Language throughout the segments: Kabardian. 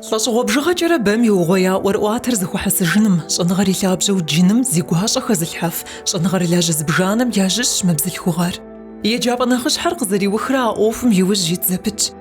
Лӏэщӏыгъуэ бжыгъэкӏэрэ бэм иугъуея ӏуэрыӏуатэр зэхуэхьэсыжыным, щӏэныгъэр и лъабжьэу джыным зи гуащӏэ хэзылъхьэф щӏэныгъэрылажьэ зыбжанэм ящыщщ мы бзылъхугъэр. Еджапӏэ нэхъыщхьэр къызэриухрэ а ӏуэхум иужь ит зэпытщ.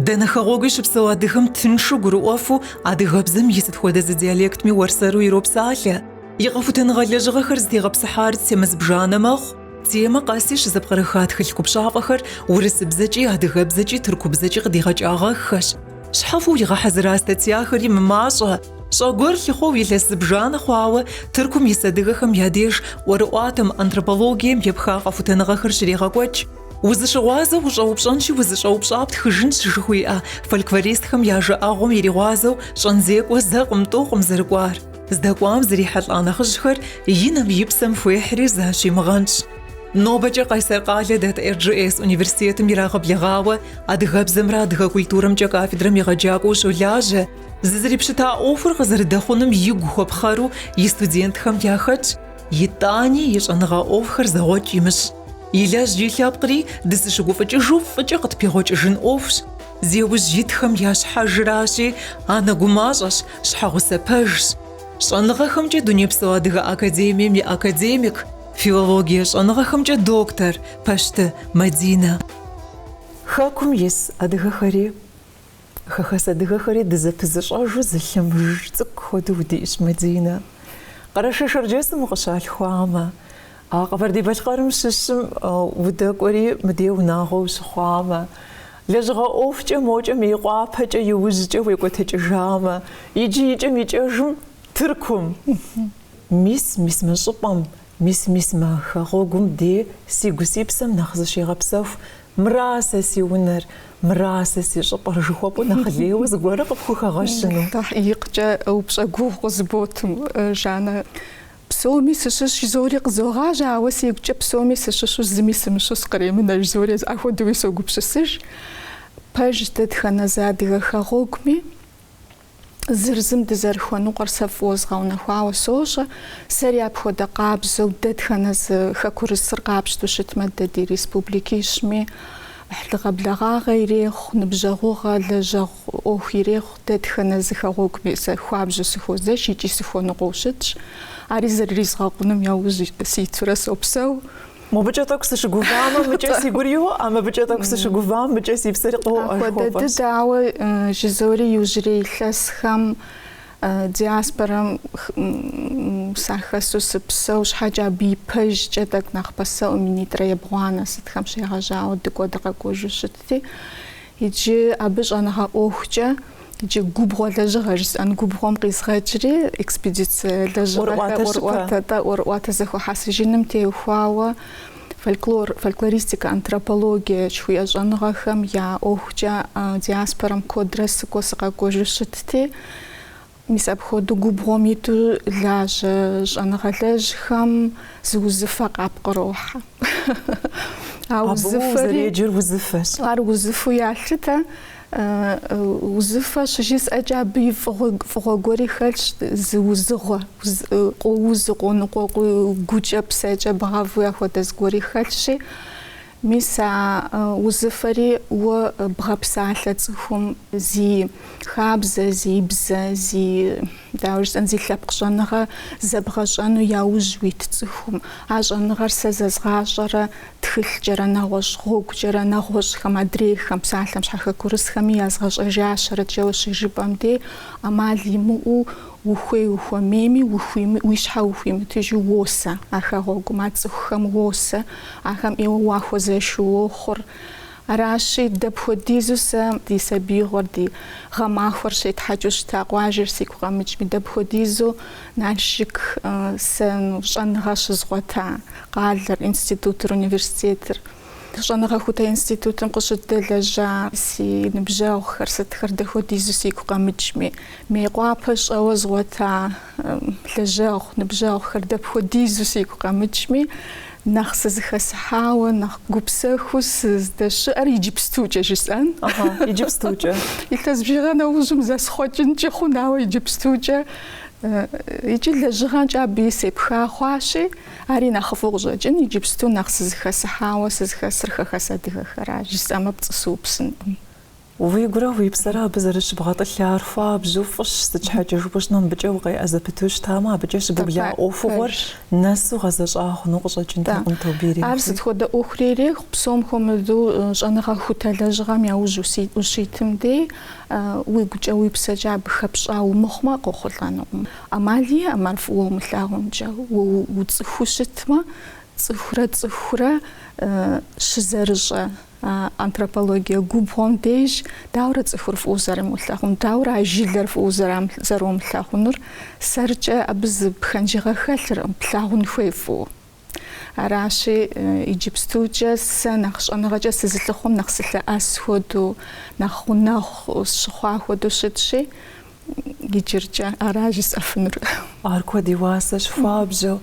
Дэнэ хэгъуэгуи щыпсэу адыгэм тыншу гурыӏуэфу адыгэбзэм и сыт хуэдэ зы диалектми уэрсэру иропсалъэ. И къэхутэныгъэ лэжьыгъэхэр зытегъэпсыхьар темэ зыбжанэ мэхъу. Темэ къэси щызэпкърыха тхылъ купщӏафӏэхэр урысыбзэкӏи, адыгэбзэкӏи, тыркубзэкӏи къыдигъэкӏагъэххэщ. Щхьэхуэу игъэхьэзыра статьяхэри мымащӏэ. Щӏэ гуэр лъыхъуэу илъэс зыбжанэ хъуауэ Тыркум ис адыгэхэм я деж ӏуэрыӏуатэм, антропологием епха къэхутэныгъэхэр щрегъэкӏуэкӏ. Узыщыгъуазэ ущӏэупщӏэнщи узыщӏэупщӏа птхыжынщ жыхуиӏэ фольклористхэм я жыӏэгъуэм иригъуазэу щӏэнзекӏуэ зэкъым тӏукъым зэрыкӏуар. Здэкӏуам зрихьэлӏа нэхъыжьхэр и нэм и псэм хуехьри защимыгъэнщӏ. Нобэкӏэ Къайсэр къалэ дэт Эрджиес университетым ирагъэблэгъауэ адыгэбзэмрэ адыгэ культурэмкӏэ кафедрэм егъэджакӏуэу щолажьэ. Зызрипщыта ӏуэхур къызэрыдэхъунум игу хуэпхъэру и студентхэм яхэтщ, итӏани и щӏэныгъэ ӏуэхухэр зэгъуэкӏ имыщӏ. Илэжь и лъэпкъри дызыщыгуфӏыкӏыжу фӏыкӏэ къытпегъуэкӏыжын ӏуэхущ. Зи ужь итхэм я щхьэжращи, анэ гумащӏэщ, щхьэгъусэ пэжщ. Щӏэныгъэхэмкӏэ Дунейпсо Адыгэ Академием и академик, филологие щӏэныгъэхэмкӏэ доктор Пащты Мадинэ. Хэкум ис адыгэхэри, хэхэс адыгэхэри дызэпызыщӏэжу зы лъэмыж цӏыкӏу хуэдэу удиӏэщ, Мадинэ. Къэрэшей-Шэрджэсым укъыщалъхуамэ, а Къэбэрдей-Балъкъэрым щыщым удэкӏуэри мыдей унагъуэ ущыхъуамэ, лэжьыгъэ ӏуэхукӏэ мокӏэ Мейкъуапэкӏэ иужькӏэ уекӏуэтэкӏыжамэ, иджы икӏэм-икӏэжым Тыркум. Мис, мис мы щӏыпӏэм, мис, мис мы хэгъуэгум де сигу си псэм нэхъ зыщегъэпсэху, мыра сэ си унэр, мыра сэ си щӏыпӏэр жыхуэпӏэу нэхъ лейуэ зыгуэрэ къыпхухэгъэщыну. Икъукӏэ упщӏэ гугъу къызботым, Жаннэ. Псоми сыщыщ жызори къызогъажьэ, ауэ сигукӏэ псоми сыщыщу зыми сымыщу сыкъремынэ жызори ахуэдэуи согупсысыж. Пэжщ, дэтхэнэ зы адыгэ хэгъуэгуми зыр зым дызэрыхуэныкъуэр сэ фӏыуэ згъэунэхуауэ сощӏэ. Сэри апхуэдэ къабзэу дэтхэнэ зы хэкурысыр къапщтэу щытмэ, дэ ди республикищми ӏыхьлыгъэ-благъагъэ ирехъу, ныбжьэгъугъэ, лэжьэгъу ӏуэху ирехъу, дэтхэнэ зы хэгъуэгуми сэ хуабжьу сыхуозэш икӏи сыхуэныкъуэу щытщ. Ари зэрыризгъэкъунум яужь ситурэ сопсэу. Мобыкӏэ тӏэкӏу сыщыгувамэ, мыкӏэ си гур йоӏэ, мыбыкӏэ тӏэкӏу сыщыгувам, мыкӏэ си псэри къоӏэ Апхуэдэ жыхуэпӏэщ. дыдэ, ауэ жызори иужьрей илъэсхэм диаспорэм сахэсу сыпсэу щхьэкӏэ абы ипэжкӏэ тӏэкӏу нэхъ пасэӏуэу минитӏрэ ебгъуанэ сытхэм щегъэжьауэ дыкӏуэ дыкъэкӏуэжу щытти, иджы абы щӏэныгъэ ӏуэхукӏэ Иджы губгъуэ лэжьыгъэ жысӏэн губгъуэм къизгъэкӏри, экспедицэ лэжьыгъэхэр, ӏуэрыӏуатэ-тӏэ, ӏуэрыӏуатэ зэхуэхьэсыжыным теухуауэ фольклор, фольклористикэ, антропологие жыхуиӏэ щӏэныгъэхэм я ӏуэхукӏэ диаспорэм куэдрэ сыкӏуэ сыкъэкӏуэжу щытти, мис апхуэдэу губгъуэм иту лажьэ щӏэныгъэлэжьхэм зы узыфэ къапкърохьэ. А узыфэри узэреджэр узыфэщ. Ар узыфэу ялъытэ. Узыфэ щыжысӏэкӏэ абы и фӏыгъуэ гуэри хэлъщ, зы узыгъуэ, къоузу, къоныкъуэкъуу, гукӏэ, псэкӏэ бгъэву апхуэдэ зыгуэри хэлъщи, мис а узыфэри уэ бгъэпсалъэ цӏыхум зи хабзэ, зи бзэ, зи, дауэ жысӏэн, зи лъэпкъ щӏэныгъэ зэбгъэщӏэну яужь уит цӏыхум. А щӏэныгъэр сэ зэзгъащӏэрэ Тхылъкӏэрэ, нэгъуэщӏ гъуэгукӏэрэ, нэгъуэщӏхэм, адрейхэм, псалъэм щхьэ хэкурысхэми язгъэщӏэжащэрэт жэуэ щыжыпӏэм дей, ӏэмал имыӏэу ухуей-ухуэмейми, уи щхьэ ухуимытыжу уосэ а хэгъуэгум, а цӏыхухэм уосэ, ахэм ӏейуэ уахуэзэшу уохъур. Аращи, дапхуэдизу сэ ди сабиигъуэр, ди гъэмахуэр щетхьэкӏыу щыта къуажэр сигу къэмыкӏми, дапхуэдизу Налшык сэ щӏэныгъэ щызгъуэта къалэр, институтыр, университетыр. Щӏэныгъэхутэ институтым къыщыддэлэжьа си ныбжьэгъухэр, сытхэр дапхуэдизу сигу къэмыкӏми, Мейкъуапэ щӏэуэ згъуэта лэжьэгъу, ныбжьэгъухэр дапхуэдизу сигу къэмыкӏми, нэхъ сызыхэсыхьауэ, нэхъ гупсэхуу сыздэщыӏэр иджыпстукӏэ жысӏэн. Иджыпстукӏэ. Илъэс бжыгъэ нэужьым зэсхъуэкӏынкӏи хъун, ауэ иджыпстукӏэ икӏи лэжьыгъэмкӏэ абыи сепха хъуащи, Ари нэхъыфӏу къыщӏэкӏын, иджыпсту нэхъ сызыхэсыхьауэ сызыхэсыр хэхэс адыгэхэра, жысӏэмэ пцӏы сыупсынкъым. Уигурэ уи псэрэ абы зэрыщыбгъэтӏылъар хуабжьу фӏыщ, сыт щхьэкӏэ жыпӏэу щытмэ, мыбыкӏэ укъеӏэ зэпыту щытамэ, абыкӏэ щыбубла ӏуэхугъуэр нэсу гъэзэщӏа хъуну къыщӏэкӏынтэкъым, тоби ирехъуи. Ар сыт хуэдэ ӏуэхури ирехъу, псом хуэмыдэу щӏэныгъэхутэ лэжьыгъэм яужь ущитым дей, уигукӏэ уи псэкӏэ абы хэпщӏа умыхъумэ, къохъулӏэнукъым. ӏэмал иӏэкъым ар фӏыуэ умылъагъункӏэ, уэ уцӏыхуу щытмэ, цӏыхурэ цӏыхурэ щызэрыщӏэ А антропологие губгъуэм деж дауэрэ цӏыхур фӏыуэ зэрымылъагъун, дауэрэ а жылэр фӏыуэ зэрумылъагъунур, сэркӏэ абы зы пхэнжыгъэ хэлъыркъым, плъагъун хуей фӏыуэ. Аращи, иджыпстукӏэ сэ нэхъ щӏэныгъэкӏэ сызылъыхъуэм нэхъ сылъэӏэс хуэдэу, нэхъ гъунэгъу сщыхъуа хуэдэу щытщи, иджыркӏэ ара жысӏэфынур. Ар куэд и уасэщ хуабжьу.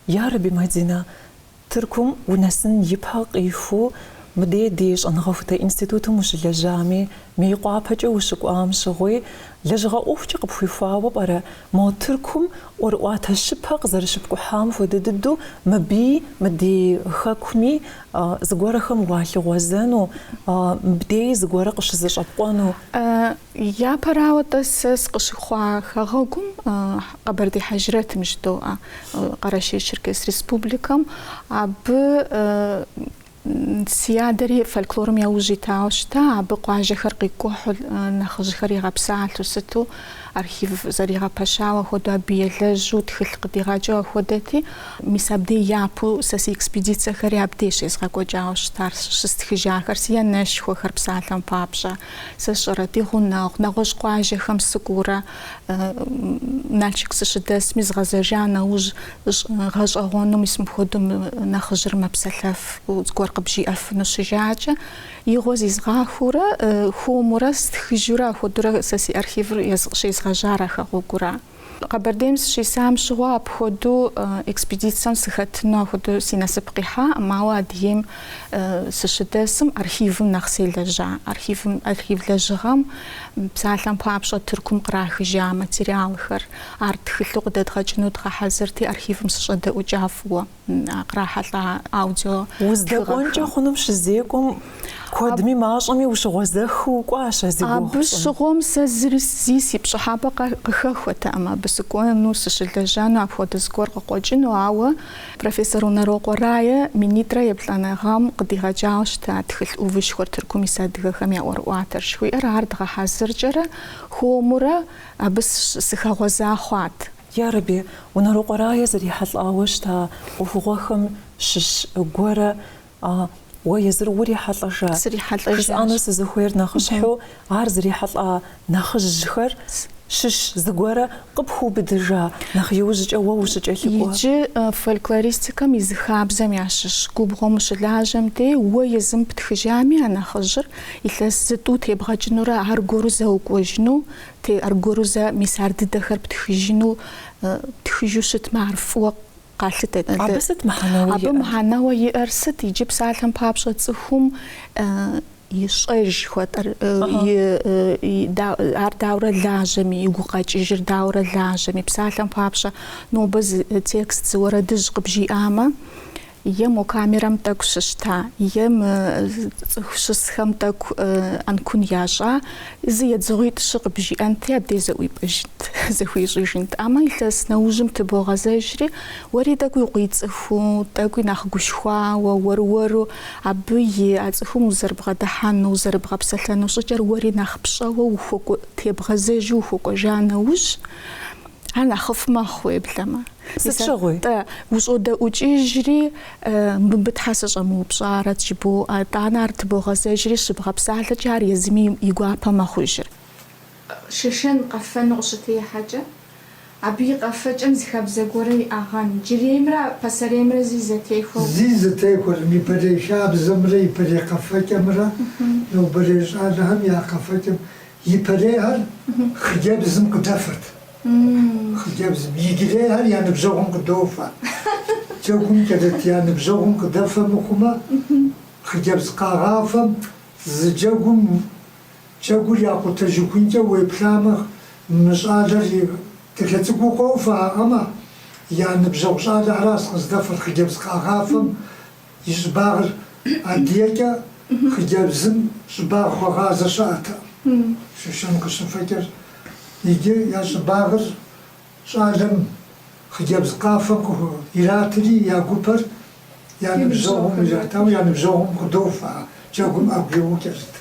Ярэби, Мадинэ, Тыркум унэсын ипэ къихуэу мыдей ди щӏэныгъэхутэ институтым ущылэжьами, Мейкъуапэкӏэ ущыкӏуам щыгъуи, лэжьыгъэ ӏуэхукӏэ къыпхуихуауэ пӏэрэ, мо Тыркум ӏуэрыӏуатэ щыпэ къызэрыщыпкӏухьам хуэдэ дыдэу мыбыи, мы ди хэкуми зыгуэрхэм уалъыгъуэзэну, мыбдеи зыгуэрэ къыщызэщӏэпкъуэну? Япэрауэ-тӏэ, сэ сыкъыщыхъуа хэгъэгум, Къэбэрдей Хьэжрэтым жыдоӏэ, Къэрэшей-Черкес Республикэм, абы си адэри фольклорым яужь итауэ щыта, абы къуажэхэр къикӏухьу, нэхъыжьхэр игъэпсалъэу сыту, архив зэригъэпэщауэ хуэдэу абы елэжьу, тхылъ къыдигъэкӏыу апхуэдэти, мис абдей япэу сэ си экспедицэхэри абдей щезгъэкӏуэкӏауэ щытар, щыстхыжахэр, си анэшхуэхэр псалъэм папщӏэ. Сэ сщӏэрэ, ди гъунэгъу, нэгъуэщӏ къуажэхэм сыкӏуэурэ Налшык сыщыдэсми, згъэзэжа нэужь гъэщӏэгъуэну мис мыпхуэдэу нэхъыжьыр мэпсэлъэф, зыгуэр къыбжиӏэфыну щыжаӏэкӏэ, игъуэ зизгъахуэурэ, хуэмурэ стхыжурэ апхуэдэурэ сэ си архивыр щезгъэжьар а хэгъуэгура. Къэбэрдейм сыщисам щыгъуэ апхуэдэу экспедицэм сыхэтыну апхуэдэу си насып къихьаӏым, ауэ Адыгейм сыщыдэсым архивым нэхъ селэжьа. Архивым, архив лэжьыгъэм, псалъэм папщӏэ, Тыркум кърахыжа материалхэр, ар тхылъу къыдэдгъэкӏыну дгъэхьэзырти, архивым сыщӏэдэӏукӏа фӏыуэ. кърахьэлӏа аудио Уздэкӏуэнкӏэ хъунум щызекӏуэм куэдми мащӏэми ущыгъуэзэхыу укӏуащ а зи гугъу Абы пщӏым. щыгъуэм сэ зыри зи си пщӏыхьэпӏэ къыхэхуэтэкъым абы сыкӏуэну, сыщылэжьэну, апхуэдэ зыгуэр къыкъуэкӏыну, ауэ профессор Унэрокъуэ Рае минитӏрэ еплӏанэ гъэм къыдигъэкӏауэ щыта тхылъ ӏувышхуэр Тыркум ис адыгэхэм я ӏуэрыӏуатэр жыхуиӏэр, ар дгъэхьэзыркӏэрэ хуэмурэ абы сыхэгъуэза хъуат. Ярэби, Унэрокъуэ Рае зрихьэлӏауэ щыта ӏуэхугъуэхэм щыщ гуэрэ уэ езыр урихьэлӏэжа? Срихьэлӏэжащ. Жысӏэну сызыхуейр нэхъыщхьэу ар зрихьэлӏа нэхъыжьхэр щыщ зыгуэрэ къыпхуубыдыжа нэхъ иужькӏэ уэ ущыкӏэлъыкӏуэ? Иджы фольклористикэм и зы хабзэм ящыщ губгъуэм ущылажьэм дей уэ езым птхыжами а нэхъыжьыр илъэс зы-тӏу тебгъэкӏынурэ аргуэру зэ укӏуэжыну Те аргуэру зэ мис ар дыдэхэр птхыжыну, птхыжу щытмэ, ар фӏыуэ къалъытэ. Абы сыт мыхьэнэуэ Абы иӏэр? мыхьэнэуэ иӏэр сыт? Иджы псалъэм папщӏэ цӏыхум и щӏэж жыхуэтӏэр, и ар даурэ лажьэми, и гукъэкӏыжыр даурэ лажьэми, псалъэм папщӏэ нобэ зы текст, зы уэрэдыжь къыбжиӏамэ, Е мо камерэм тӏэкӏу щыщта, е мы цӏыху щысхэм тӏэкӏу ӏэнкун ящӏа, зы едзыгъуитӏ-щы къыбжиӏэнти, абдей зэӏуипӏэжынт, зэхуищӏыжынт. Амэ илъэс нэужьым тыбогъэзэжри, уэри тӏэкӏуи укъицӏыхуу, тӏэкӏуи нэхъ гушхуауэ, уэр-уэру, абы и а цӏыхум узэрыбгъэдыхьэну, узэрыбгъэпсэлъэну щӏыкӏэр уэри нэхъ пщӏэуэ ухуэкӏуэ, тебгъэзэжу ухуэкӏуэжа нэужь, Ар нэхъыфӏ мэхъу уеблэмэ. Сыт щыгъуи? Тӏэ, ущӏодэӏукӏыжри, мыбы тхьэ сыщӏэмыупщӏарэт жыбоӏэ, итӏанэ ар тыбогъэзэжри щыбгъэпсалъэкӏэ ар езыми и гуапэ мэхъужыр. Шэшэн къэфэну къыщытехьэкӏэ, абы и къэфэкӏэм зы хабзэ гуэрэ иӏэгъэн, иджыреймрэ пасэреймрэ зи зэтехуэу. Зи зэтехуэркъым, ипэрей хабзэмрэ ипэрей къэфэкӏэмрэ нобэрей щӏалэхэм я къэфэкӏэм Ипэрейхэр хъыджэбзым къыдэфэрт. Хъыджэбзым. Иджырейхэр я ныбжьэгъум къыдофэ. Джэгум кӏэрыт я ныбжьэгъум къыдэфэ мыхъумэ, хъыджэбз къагъафэм зы джэгум джэгур якъутэжыхункӏэ уеплъамэ, мы щӏалэр дахэ цӏыкӏуу къофэ аӏэмэ, я ныбжьэгъу щӏалэхэращ къыздэфэр хъыджэбз къагъафэм и щӏыбагъыр адыекӏэ. хъыджэбзым щӏыбагъ хуэгъазэ щыӏэтэкъым. Шэшэн къыщыфэкӏэр иджы я щӏыбагъыр щӏалэм хъыджэбз къафэм иратри я гупэр я ныбжьэгъум иратауэ я ныбжьэгъум къыдофэ, джэгум ӏэгу еуэу кӏэрыт.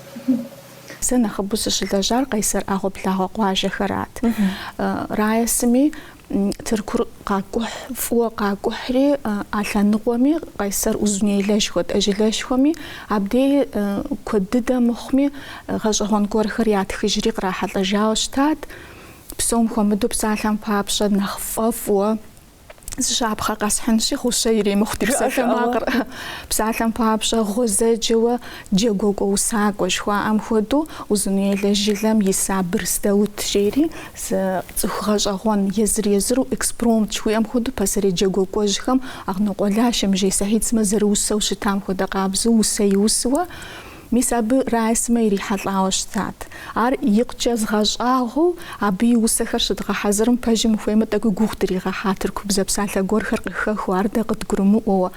Сэ нэхъыбэу сыщылэжьар Къайсэр ӏэгъуэблагъэ къуажэхэрат. Рае сыми Тыркур къакӏухь, фӏыуэ къакӏухьри, а лъэныкъуэми, Къайсэр Узунейлэшхуэ, жылэшхуэми, абдей куэд дыдэ мыхъуми, гъэщӏэгъуэн гуэрхэр ятхыжри кърахьэлӏэжауэ щытат. Псом хуэмыдэу псалъэм папщӏэ нэхъ фӏэфӏуэ зы щапхъэ къэсхьынщи, гъущэ иремыхъу ди псалъэмакъыр. Псалъэм папщӏэ, гъуэзэджэуэ джэгуакӏуэ усакӏуэ жыхуаӏэм хуэдэу Узунейлэ жылэм иса Бырс Даут жери зы цӏыху гъэщӏэгъуэн езыр-езыру экспромт жыхуиӏэм хуэдэу пасэрей джэгуакӏуэжьхэм Агънокъуэ Лашэ, Мыжей Сэхьид сымэ зэрыусэу щытам хуэдэ къабзэу усэ иусуэ, мис абы Рае сымэ ирихьэлӏауэ щытат. Ар икъукӏэ згъэщӏагъуэу абы и усэхэр щыдгъэхьэзырым пэжым ухуеймэ тӏэкӏуи гугъу дригъэхьа тыркубзэ псалъэ гуэрхэр къыхэхыу, ар дэ къыдгурымыӏуэуэ.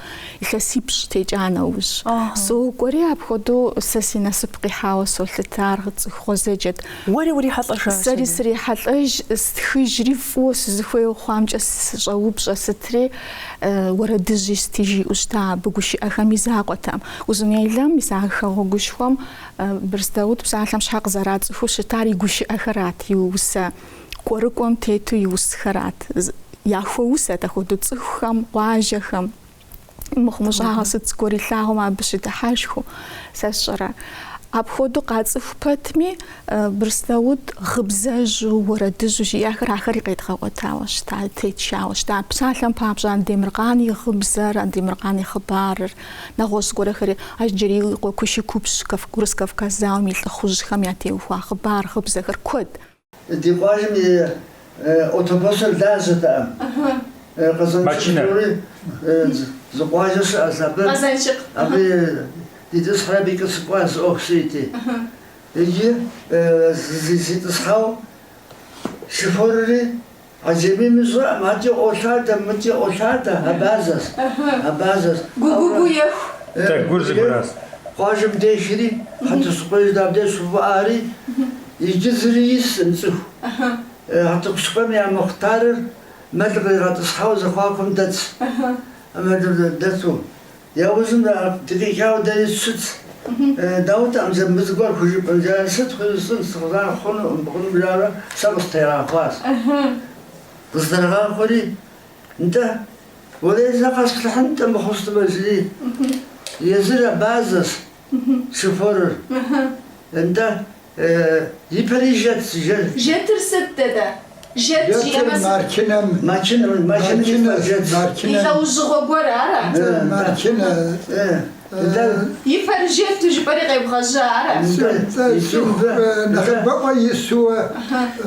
Илъэсипщӏ текӏа нэужь. Сокӏуэри, апхуэдэу сэ си насып къихьауэ солъытэ, ар цӏыху гъуэзэджэт. Уэри урихьэлӏэжащ абы? Сэри срихьэлӏэж, стхыжри, фӏыуэ сызыхуейуэ хъуамкӏэ сыщӏэупщӏэ сытри, уэрэдыжьи сыти жиӏэу щыта, абы гушыӏэхэм и закъуэтэкъым. Узунейлэм, мис а хэгъуэгушхуэм Бырс Даут псалъэм щхьэ къызэрацӏыхуу щытар и гушыӏэхэрат, и усэ кӏуэрыкӏуэм тету и усхэрат. Яхуэусэт апхуэдэу цӏыхухэм, къуажэхэм. Мыхъумыщӏагъэ сыт зыгуэр илъагъум абы щыдыхьэшхыу, сэ сщӏэрэ. Апхуэдэу къацӏыху пэтми, Бырс Даут гъыбзэжьу, уэрэдыжьу жиӏахэр ахэри къедгъэгъуэтауэ щыта, тетшауэ щыта. Псалъэм папщӏэ, Андемыркъан и гъыбзэр, Андемыркъан и хъыбарыр, нэгъуэщӏ зыгуэрхэри, Ажьджэрий и къуэ Кушыкупщ, Урыс-Кавказ зауэм и лӏыхъужьхэм ятеухуа хъыбар, гъыбзэхэр куэд. Ди къуажэм и автобусыр лажьэтэкъым. Машинэр. Зы къуажэ щыӏэщ абы. Къэзаншыкъ. Абы дитӏысхьэри абы сыкӏуащ зы ӏуэху сиӏэти. Иджы ситӏысхьау шоферри Аджэмим ищӏэкъым, адэкӏэ ӏуолъадэ, мыдэкӏэ ӏуолъадэ, абазэщ, абазэщ. Гугугу еху. Тӏэкӏу гур зыгуращ. Къуажэм дехри, Хьэтӏохъущыкъуей абдеж щыувыӏари, иджы зыри исым цӏыху. Хьэтӏохъущыкъуейм я мухътарыр мэл къригъэтӏысхьауэ зэхуакум дэтщ. Мэлыр дэту. Яужьым дыкъикӏауэ дэри щытщ. Даутэкъым зэ мыбы зыгуэр хужыпӏэн жаӏэ, сыт хужысӏэн, сыкъызар хъунукъым, хъунум жаӏэурэ сэ къыстрагъэхуащ. Къыстрагъахуэри, нтӏэ, уэрей зэ къэсплъыхьынтӏэ мыхъуу щытмэ, жыри, езыр абазэщ, шоферыр. Нтӏэ, И пэри жэт, жэт. Жэтыр сыт, дэдэ? Жэт жиӏэмэ сыт? Марчынэм. Марчынэ, марчынэ и цӏэр жэт. И лӏэужьыгъуэ гуэр ара? Марчынэ. И пэр жэту жыпӏэри къебгъэжьа ара? Цӏыху нэхъыбэӏуэ исуэ.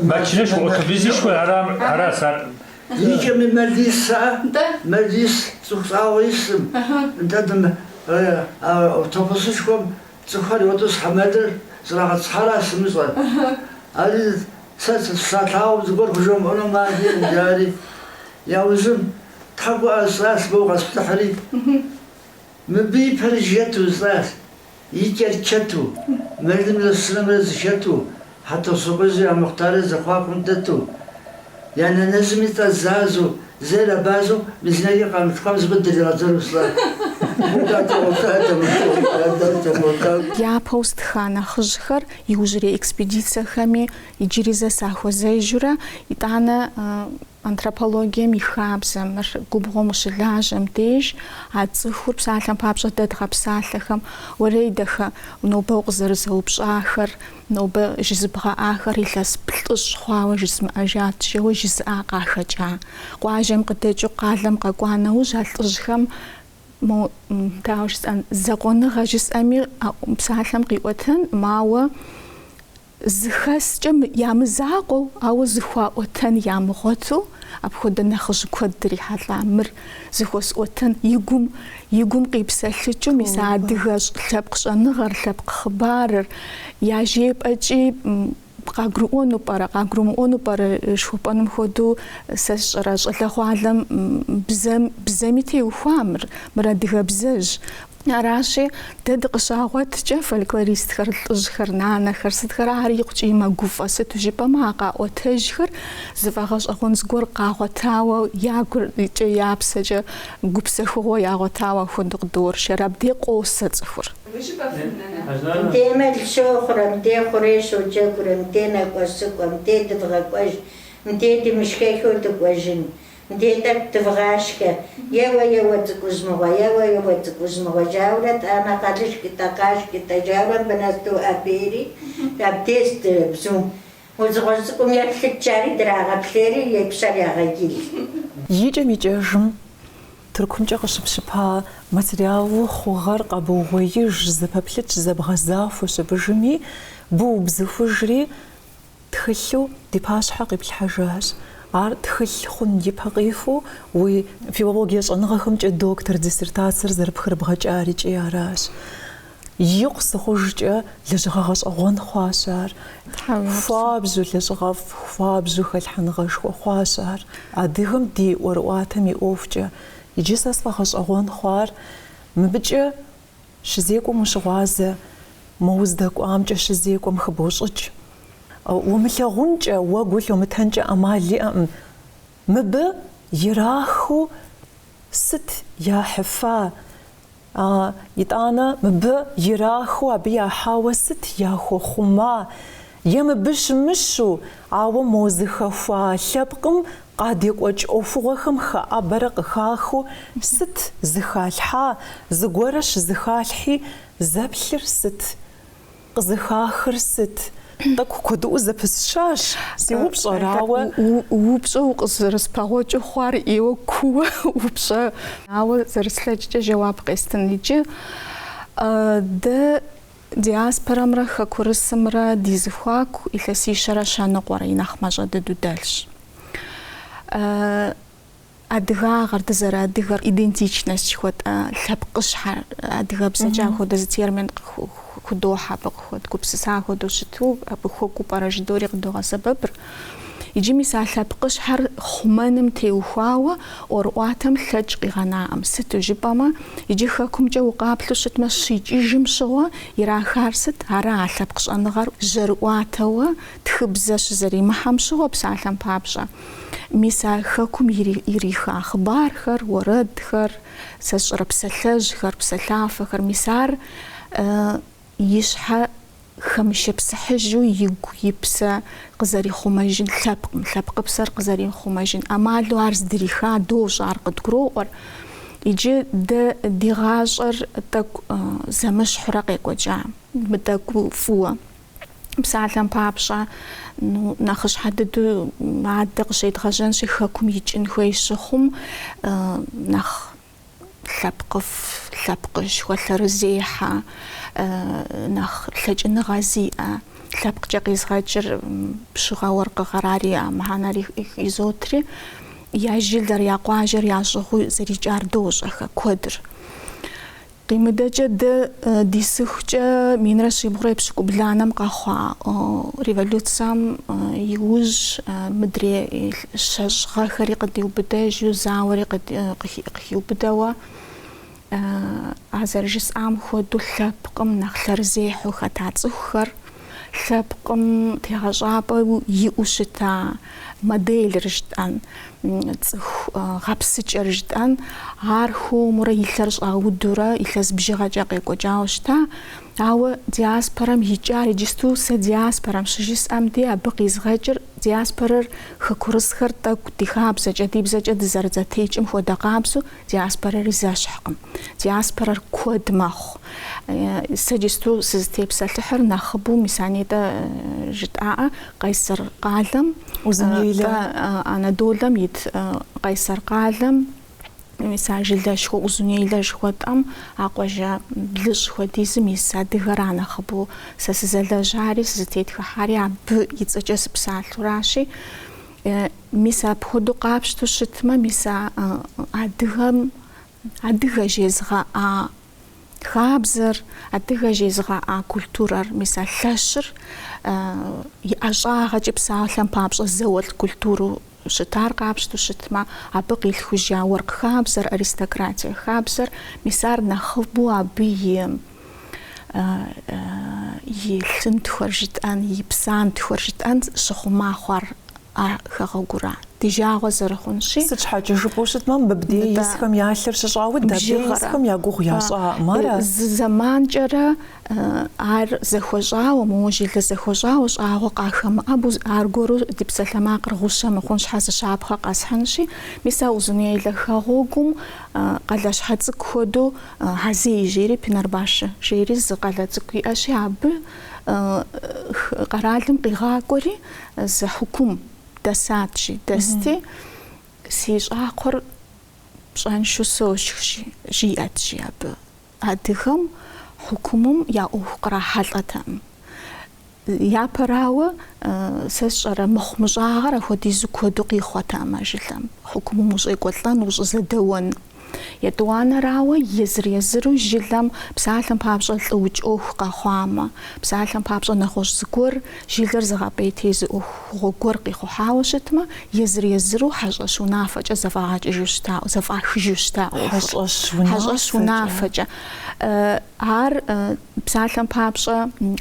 Марчынэшхуэ, автобусышхуэ аращ ар. И кӏэми мэл исӏэ, мэл ис, цӏыху щӏагъуэ исым. Нтӏэ, автобусышхуэм Цӏыхухэр йотӏысхьэ мэлыр зэрагъэтӏысхьара сымыщӏэ. Ари сэ сыщалъагъум зыгуэр хужомыӏэну мари, жари. Яужьым тхьэ гуӏэ сщӏащ, моуэ къэсплъыхьри. Мыбы и пэр жэту жысӏащ, и кӏэр чэту, мэлымрэ щынэмрэ зэхэту, Хьэтӏохъущыкъуейжьым я мухътарыр зэхуакум дэту, я нанэжьым и цӏэр Зазу, зейр абазэу мы зи нэкӏэ къамылъхуам зыгуэр дригъэдзэну сщӏа. Япэу стха нэхъыжьхэр иужьрей экспедицэхэми иджыри зэ сахуэзэжурэ, итӏанэ антропологием и хабзэ мыр губгъуэм ущылажьэм деж а цӏыхур псалъэм папщӏэ дэ дгъэпсалъэхэм, уэрэйдэхэ, нобэ укъызэрызэупщӏахэр, нобэ жызыбгъэӏахэр илъэс плӏыщӏ хъуауэ жызмыӏэжат, жэуэ жызыӏа къахэкӏа. Къуажэм къыдэкӏыу къалэм къэкӏуа нэужь а лӏыжьхэм мо, дауэ жысӏэн, закъуэныгъэ жысӏэми а псалъэм къиӏуэтэнкъым, ауэ Зыхэскӏэ ямызакъуэу, ауэ зыхуаӏуэтэн ямыгъуэту апхуэдэ нэхъыжь куэд дрихьэлӏа мыр зыхуэсӏуэтэн и гум, и гум къипсэлъыкӏыу мис а адыгэ лъэпкъ щӏэныгъэр, лъэпкъ хъыбарыр яжепӏэкӏи къагурыӏуэну пӏэрэ, къагурымыӏуэну пӏэрэ жыхуэпӏэным хуэдэу сэ сщӏэрэ щӏалэгъуалэм бзэм, бзэми теухуа мыр, мыр адыгэбзэжь. Аращи, дэ дыкъыщагъуэткӏэ фольклористхэр, лӏыжьхэр, нанэхэр, сытхэр ар икъукӏи мэгуфӏэ, сыту жыпӏэмэ а къаӏуэтэжхэр зыфӏэгъэщӏэгъуэн зыгуэр къагъуэтауэ, я гукӏэ, я псэкӏэ гупсэхугъуэ ягъуэтауэ апхуэдэу къыдоуэршэр. Абдей къосэ цӏыхур. Мыдей мэл щохъурэ, мыдей хъурей щоджэгурэ, мыдей накӏуэ-сыкӏуэ, мыдей дывгъэкӏуэж, мыдей дымышхэххэу дыкӏуэжын. Мыдей тӏэкӏу дывгъашхэ, еуэ, еуэ цӏыкӏужь мыгъуэ, еуэ, еуэ цӏыкӏужь мыгъуэ, жаурэ тӏанэ къалышкӏытӏэ, къашкӏытӏэ, жаурэ мыбы нэс доӏэбейри, абдей бзум. Мо дзыгъуэжь цӏыкӏум еплъыт жари драгъэплъейри, и пщэр ягъэгил. Икӏэм-икӏэжым Тыркумкӏэ къыщыпщыпа материалу хъугъэр къэбугъуеиж, зэпэплъытщ, зэбгъэзахуэщ абыжми, быубзыхужри, Тхылъу ди пащхьэ къиплъхьэжащ. Ар тхылъ хъун ипэ къихуэу уи филологие щӏэныгъэхэмкӏэ доктор диссертацэр зэрыпхырыбгъэкӏар икӏи аращ. Икъу сыхъужкӏэ лэжьыгъэ гъэщӏэгъуэн хъуащ ар. Хуабжьу лэжьыгъэфӏ, хуабжьу хэлъхьэныгъэшхуэ хъуащ ар. Адыгэм ди ӏуэрыӏуатэм и ӏуэхукӏэ. Иджы сэ сфӏэгъэщӏэгъуэн хъуар мыбыкӏэ Щызекӏуэм ущыгъуазэ, мо уздэкӏуамкӏэ щызекӏуэм хыбощӏыкӏ. Умылъагъункӏэ, уэ гу лъумытэнкӏэ ӏэмал иӏэкъым. Мыбы ирахыу сыт яхьыфа? Итӏанэ мыбы ирахыу абы яхьауэ сыт яхуэхъума? Е мыбы щымыщу, ауэ мо зыхэхуа лъэпкъым къадекӏуэкӏ ӏуэхугъуэхэм хэӏэбэрэ къыхахыу сыт зыхалъхьа, зыгуэрэ щызыхалъхьи, зэплъыр сыт, къызыхахыр сыт? Тӏэкӏу куэдыӏуэу зэпысщащ си упщӏэр, ауэ. Упщӏэу укъызэрыспэгъуэкӏыу хъуар ӏейуэ кууэ упщӏэ. Ауэ зэрыслъэкӏкӏэ жэуап къестын иджы. Дэ Диаспорэмрэ хэкурысымрэ ди зэхуаку илъэсищэрэ щэныкъуэрэ и нэхъ мащӏэ дыдэу дэлъщ. Адыгагъэр, дызэрыадыгэр, идентичность жыхуэтӏэ лъэпкъыщхьэр, адыгэбзэкӏэ апхуэдэ зы термин худохьэ, абы къыхуэдгупсыса хуэдэу щыту, абы хуэкӏуэу пӏэрэ жыдори къыдогъэсэбэпыр. Иджы мис а лъэпкъыщхьэр хъумэным теухуауэ ӏуэрыӏуатэм лъэкӏ къигъэнаӏым. Сыту жыпӏэмэ, иджы хэкумкӏэ укъаплъу щытмэ, щикӏыжым щыгъуэ ирахар сыт? Ара а лъэпкъ щӏэныгъэр жьэрыӏуатэуэ тхыбзэ щызэримыхьэм щыгъуэ, псалъэм папщӏэ, мис а хэкум ириха хъыбархэр, уэрэдхэр, сэ сщӏэрэ псалъэжьхэр, псэлъафэхэр, мис ар и щхьэ хэмышыпсыхьыжу игу и псэ къызэрихъумэжын лъэпкъым, лъэпкъыпсэр къызэрихъумэжын ӏэмалу ар здриха дощӏэ, ар къыдгуроӏуэр. Иджы дэ ди гъащӏэр тӏэкӏу зэмыщхьурэ къекӏуэкӏа, мытӏэкӏу фӏыуэ. Псалъэм папщӏэ, ну, нэхъыщхьэ дыдэу адэ къыщедгъэжьэнщи, хэкум икӏын хуей щыхъум, нэхъ лъэпкъыфӏ, лъэпкъышхуэ, лъэрызехьэ, нэхъ лъэкӏыныгъэ зиӏэ лъэпкъкӏэ къизгъэкӏыр пщыгъэ уэркъыгъэр ари а мыхьэнэри изотри, я жылэр, я къуажэр ящӏыгъуу зэрикӏар дощӏэхэ куэдыр. Къимыдэкӏэ дэ дисыхукӏэ минрэ щибгъурэ епщыкӏубланэм къэхъуа революцэм иужь мыдрей щэщӏ гъэхэри къыдиубыдэжу, зауэри къыхиубыдэуэ, а зэрыжысӏам хуэдэу лъэпкъым нэхъ лъэрызехьэу хэта цӏыхухэр, лъэпкъым тегъэщӏапӏэу иӏэу щыта моделыр жытӏэн, цӏыху гъэпсыкӏэр жытӏэн, ар хуэмурэ и лъэр щӏаудурэ илъэс бжыгъэкӏэ къекӏуэкӏауэ щыта. Ауэ диаспорэм икӏар иджысту сэ диаспорэм щыжысӏэм де абы къизгъэкӏыр диаспорэр хэкурысхэр тӏэкӏу ди хабзэкӏэ, ди бзэкӏэ дызэрызэтекӏым хуэдэ къабзэу диаспорэри зэщхькъым. Диаспорэр куэд мэхъу. Сэ иджысту сызытепсэлъыхьыр нэхъыбэу мис а нетӏэ жытӏаӏэ Къайсэр къалэм, Анадолэм ит Къайсэр къалэм, мис а жылэшхуэ Узунейлэ жыхуэтӏэм, а къуажэ блыщӏ хуэдизым ис адыгэра нэхъыбэу сэ сызэлэжьари, сызытетхыхьари абы и цӏэкӏэ сыпсалъуращи, мис апхуэдэу къапщтэу щытмэ, мис а адыгэм адыгэ жезыгъэӏа хабзэр, адыгэ жезыгъэӏа культурэр, мис а лъэщыр и ӏэщӏагъэкӏи псалъэм папщӏэ зауэлӏ культурэу. щытар къапщту щытмэ, абы къилъхужа уэркъ хабзэр, аристократие хабзэр, мис ар нэхъыбэу абы и и лъынтхуэр жытӏэн, и псантхуэр жытӏэн щыхъума хъуар а хэгъэгура. Ди жагъуэ зэрыхъунщи. Сыт щхьэкӏэ жыпӏэу щытмэ, мыбдей исхэм я лъыр щыщӏауэ дабдей исхэм я гугъу ящӏаӏым, ара? Зы зэманкӏэрэ ар зэхуэщӏауэ, моуэ жылэ зэхуэщӏауэ, щӏагъуэ къахэмыӏэбу, аргуэру ди псалъэмакъыр гъущэ мыхъун щхьэ зы щапхъэ къэсхьынщи, мис а Узуняйлэ хэгъуэгум къалащхьэ цӏыкӏу хуэдэу Хьэзей жери, Пынарбашы жери зы къалэ цӏыкӏу иӏэщи, абы къэралым къигъакӏуэри зы хьукум дэсат, жи, дэсти, си щӏакхъуэр пщӏэншэу сошх, жиӏэт, жи абы. Адыгэм хьукумым я ӏуэху кърахьэлӏэтэкъым. Япэрауэ, сэ сщӏэрэ мыхъумыщӏагъэр апхуэдизу куэду къихъуэтэкъым а жылэм, хьукумым ущӏекӏуэлӏэн, ущӏызэдэуэн. Етӏуанэрауэ, езыр-езыру жылэм псалъэм папщӏэ лӏыукӏ ӏуэху къэхъуамэ, псалъэм папщӏэ нэгъуэщӏ зыгуэр, жылэр зыгъэпӏейтей зы ӏуэхугъуэ гуэр къихъухьауэ щытмэ, езыр-езыру хьэщӏэщ унафэкӏэ зэфӏагъэкӏыжу щыта, зэфӏахыжу щыта ӏуэхур. Хьэщӏэщ унафэкӏэ. Ар, псалъэм папщӏэ,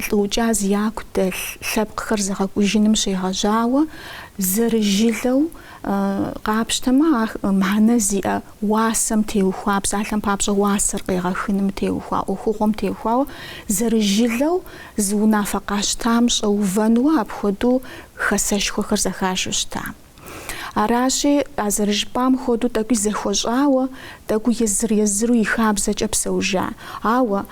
лӏыукӏа зи яку дэлъ лъэпкъхэр зэгъэкӏужыным щегъэжьауэ, зэрыжылэу къапщтэмэ, мыхьэнэ зиӏэ уасэм теухуа, псалъэм папщӏэ, уасэр къегъэхыным теухуа, ӏуэхугъуэм теухуауэ, зэрыжылэу зы унафэ къащтам щӏэувэнуэ апхуэдэу хасэшхуэхэр зэхашэу щыта. Аращи, а зэрыжыпӏам хуэдэу тӏэкӏуи зэхуэщӏауэ, тӏэкӏуи езыр-езыру и хабзэкӏэ псэужа. Ауэ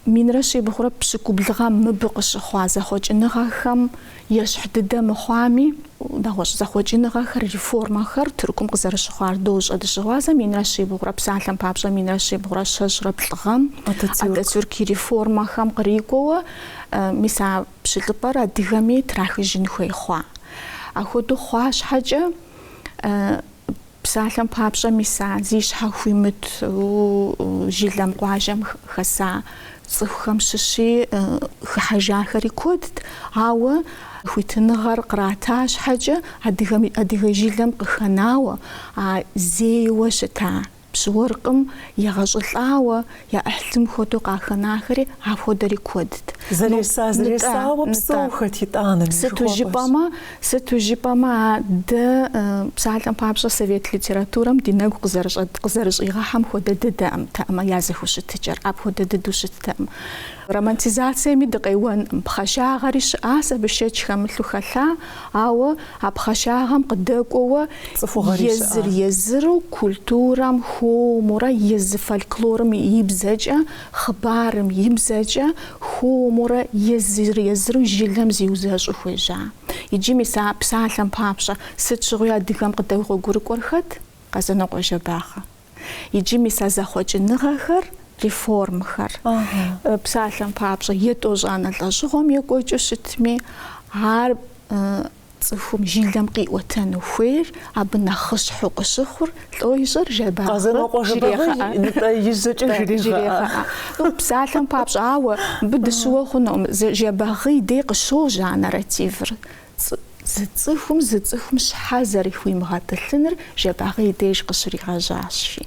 минрэ щибгъурэ пщыкӏубл гъэм мыбы къыщыхъуа зэхъуэкӏыныгъэхэм ещхь дыдэ мыхъуами, нэгъуэщӏ зэхъуэкӏыныгъэхэр, реформэхэр Тыркум къызэрыщыхъуар дощӏэ дыщыгъуазэ, минрэ щибгъурэ, псалъэм папщӏэ, минрэ щибгъурэ щэщӏрэ плӏы гъэм Ататюрк и реформэхэм кърикӏуэуэ, мис а Пщылӏыпӏэр адыгэми трахыжын хуей хъуа. Ахуэдэу хъуа щхьэкӏэ, псалъэм папщӏэ, мис а зи щхьэ хуимыту жылэм, къуажэм хэса цӏыхухэм щыщи хыхьэжахэри куэдт, ауэ хуитыныгъэр кърата щхьэкӏэ адыгэм, адыгэ жылэм къыхэнауэ, а зейуэ щыта Пщы-уэркъым егъэщӏылӏауэ, я ӏыхьлым хуэдэу къахэнахэри апхуэдэри куэдт. Зэреса, зэресауэ псэухэт итӏанэми, Сыту жыпӏэмэ, сыту жыпӏэмэ, а дэ, псалъэм папщӏэ, совет литературэм ди нэгу къызэрыщӏигъэхьэм хуэдэ дыдэтэкъым я зэхущытыкӏэр, апхуэдэ дыдэу щыттэкъым. Романтизациеми дыкъеуэнкъым, пхъашагъэри щыӏащ, абы шэч хэмылъу хэлъа, ауэ а пхъашагъэм къыдэкӏуэуэ Цӏыхугъэри щыӏа. Езыр-езыру культурэм хуэмурэ езы фольклорым и бзэкӏэ, хъыбарым и бзэкӏэ хуэмурэ езыр-езыру жылэм зиузэщӏу хуежьа. Иджы мис а псалъэм папщӏэ, сыт щыгъуи адыгэм къыдэгъуэгурыкӏуэр хэт? Къэзанокъуэ Жэбагъы. Иджы мис а зэхъуэкӏыныгъэхэр, реформхэр, псалъэм папщӏэ, етӏощӏанэ лӏэщӏыгъуэм екӏуэкӏыу щытми, ар Цӏыхум жылэм къиӏуэтэну хуейр, абы нэхъыщхьэу къыщыхъур лӏо ищӏэр Жэбагъы Къэзанокъуэ Жэбагъы жрегъэӏэ. нтӏэ и жьэкӏэ жрегъэӏэ. Ну, псалъэм папщӏэ, ауэ мыбы дыщыуэ хъунукъым. Жэбагъы и дей къыщожьэ а нарративыр. Зы цӏыхум зы цӏыхум щхьэ зэрыхуимыгъэтӏылъыныр Жэбагъы и деж къыщригъэжьащи.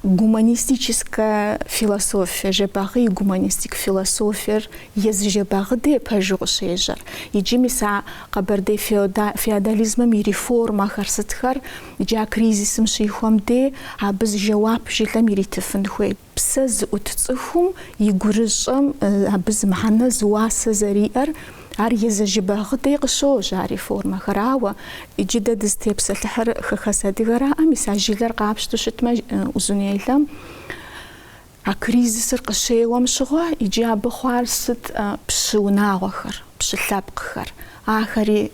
Гуманистическэ философие, Жэбагъы и гуманистик философиер Езы Жэбагъы дей пэжу къыщежьэр. Иджы мис а къэбэрдей феодализмэм и реформэхэр сытхэр, иджы а кризисым щихуэм дей абы зы жэуап жылэм иритыфын хуейт. Псэ зыӏут цӏыхум и гурыщӏэм абы зы мыхьэнэ, зы уасэ зэриӏэр, ар езы Жэбагъы дей къыщожьэ а реформэхэр. Ауэ иджы дэ дызытепсэлъыхьыр хэхэс адыгэраӏэ, мис а жылэр къапщту щытмэ, Узуняйлэм, А кризисыр къыщеуэм щыгъуэ, иджы абы хъуар сыт пщы унагъуэхэр, пщы лъэпкъхэр. Ахэри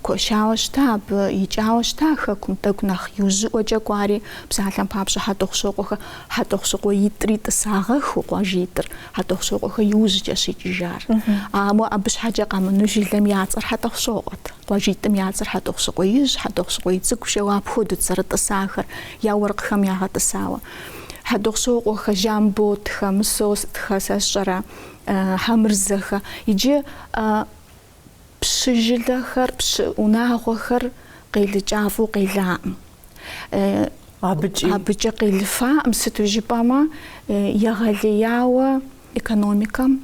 куэшауэ щыта, абы икӏауэ щыта хэкум тӏэкӏу нэхъ иужьыӏуэкӏэ кӏуари, псалъэм папщӏэ Хьэтӏохъущокъуэхэ, Хьэтӏохъущокъуеитӏри тӏысагъэхыу къуажитӏыр, Хьэтӏохъущокъуэхэ иужькӏэщ икӏыжар. Ауэ абы щхьэкӏэ къэмынэу жылэм я цӏэр Хьэтӏохъущокъуэт. Къуажитӏым я цӏэр Хьэтӏохъущыкъуеижь, Хьэтӏохъущыкъуей цӏыкӏу жэуэ апхуэдэут зэрытӏысахэр, я уэркъхэм ягъэтӏысауэ. Хьэтӏохъущокъуэхэ, Жамботхэ, Мысостхэ, сэ сщӏэрэ, Хьэмырзэхэ. Иджы пщы. Пщы жылэхэр, пщы унагъуэхэр къелыкӏафӏэу къелаӏым. Абыкӏи? Абыкӏэ къелыфаӏым, сыту жыпӏэмэ, егъэлеяуэ экономикэм,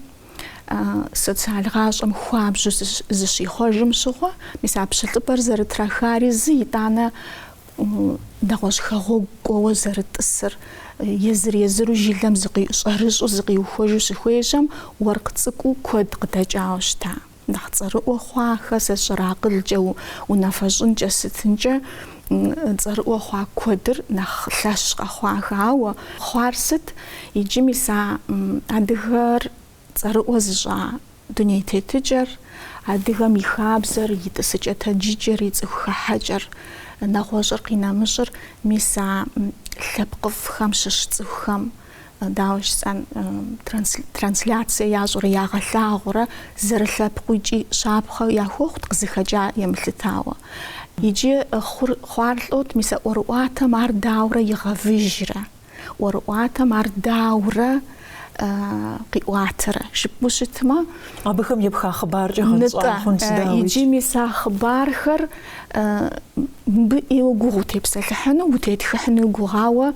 социал гъащӏэм хуабжьу зыщихъуэжым щыгъуэ, мис а пщылӏыпӏэр зэрытрахари зы, итӏанэ нэгъуэщӏ хэгъуэгу кӏуэуэ зэрытӏысыр, езыр-езыру жылэм щӏэрыщӏэу зыкъиухуэжу щыхуежьэм, уэркъ цӏыкӏуу куэд къыдэкӏауэ щыта. Нэхъ цӏэрыӏуэ хъуахэ, сэ сщӏэрэ акъылкӏэ, унафэщӏынкӏэ, сытынкӏэ цӏэрыӏуэ хъуа куэдыр нэхъ лъэщ къэхъуахэ. Ауэ хъуар сыт? Иджы мис а адыгэр цӏэрыӏуэ зыщӏа дуней тетыкӏэр, адыгэм и хабзэр, и тӏысыкӏэ-тэджыкӏэр, и цӏыху хыхьэкӏэр, нэгъуэщӏыр къинэмыщӏыр, мис а лъэпкъыфӏхэм щыщ цӏыхухэм дауэ жысӏэн, трансляцие ящӏурэ, ягъэлъагъуэрэ зэрылъэпкъыу икӏи щапхъэ яхуэхъут къызыхэкӏа емылъытауэ. Иджы хъуар лӏот, мис а ӏуэрыӏуатэм ар даурэ игъэвыжрэ, ӏуэрыӏуатэм ар даурэ къиӏуатэрэ жыпӏэу щытмэ. Абыхэм епха хъыбаркӏэ гъэнщӏа хъунщ, дауикӏ. Иджы мис а хъыбархэр мыбы ӏейуэ гугъу утепсэлъыхьыну, утетхыхьыну гугъу, ауэ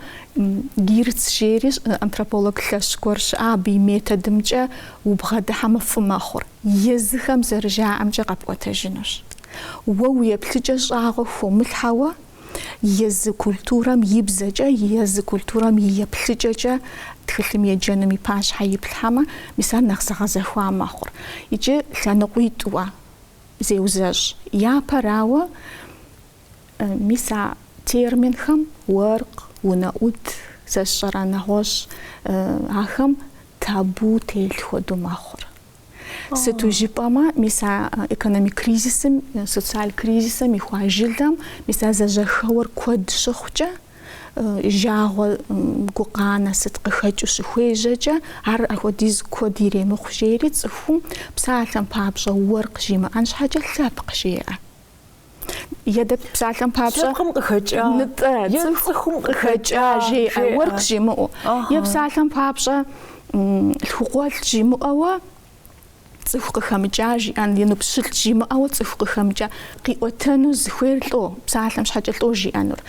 Гирц жери антрополог лъэщ гуэр щыӏа, абы и методымкӏэ убгъэдыхьэмэ фӏы мэхъур. Езыхэм зэрыжаӏэмкӏэ къэпӏуэтэжынущ. Уэ уи еплъыкӏэ щӏагъуэ хомылъхьэуэ, езы культурэм и бзэкӏэ, езы культурэм и еплъыкӏэкӏэ тхылъым еджэнум и пащхьэ иплъхьэмэ, мис ар нэхъ зэгъэзэхуа мэхъур. Иджы лъэныкъуитӏуэ зеузэщӏ. Япэрауэ, Мис а терминхэм уэркъ, унэӏут, сэ сщӏэрэ нэгъуэщӏ ахэм табу телъ хуэдэу мэхъур. Сыту жыпӏэмэ, мис а экономик кризисым, социал кризисым ихуа жылэм, мис а зэжьэхэуэр куэд щыхъукӏэ, жагъуэ гукъанэ сыт къыхэкӏыу щыхуежьэкӏэ, ар ахуэдиз куэд иремыхъу жери цӏыхум псалъэм папщӏэ уэркъ жимыӏэн щхьэкӏэ лъэпкъ жеӏэ. Е дэ псалъэм папщӏэ. Лъэпкъым къыхэкӏа. Нтӏэ, цӏыхум къыхэкӏа жеӏэ, уэркъ жимыӏэу. Е псалъэм папщӏэ лъхукъуэлӏ жимыӏэуэ цӏыху къыхэмыкӏа жиӏэн, е ну пщылӏ жимыӏэуэ цӏыху къыхэмыкӏа. Къиӏуэтэну зыхуейр лӏо, псалъэм щхьэкӏэ лӏо жиӏэнур.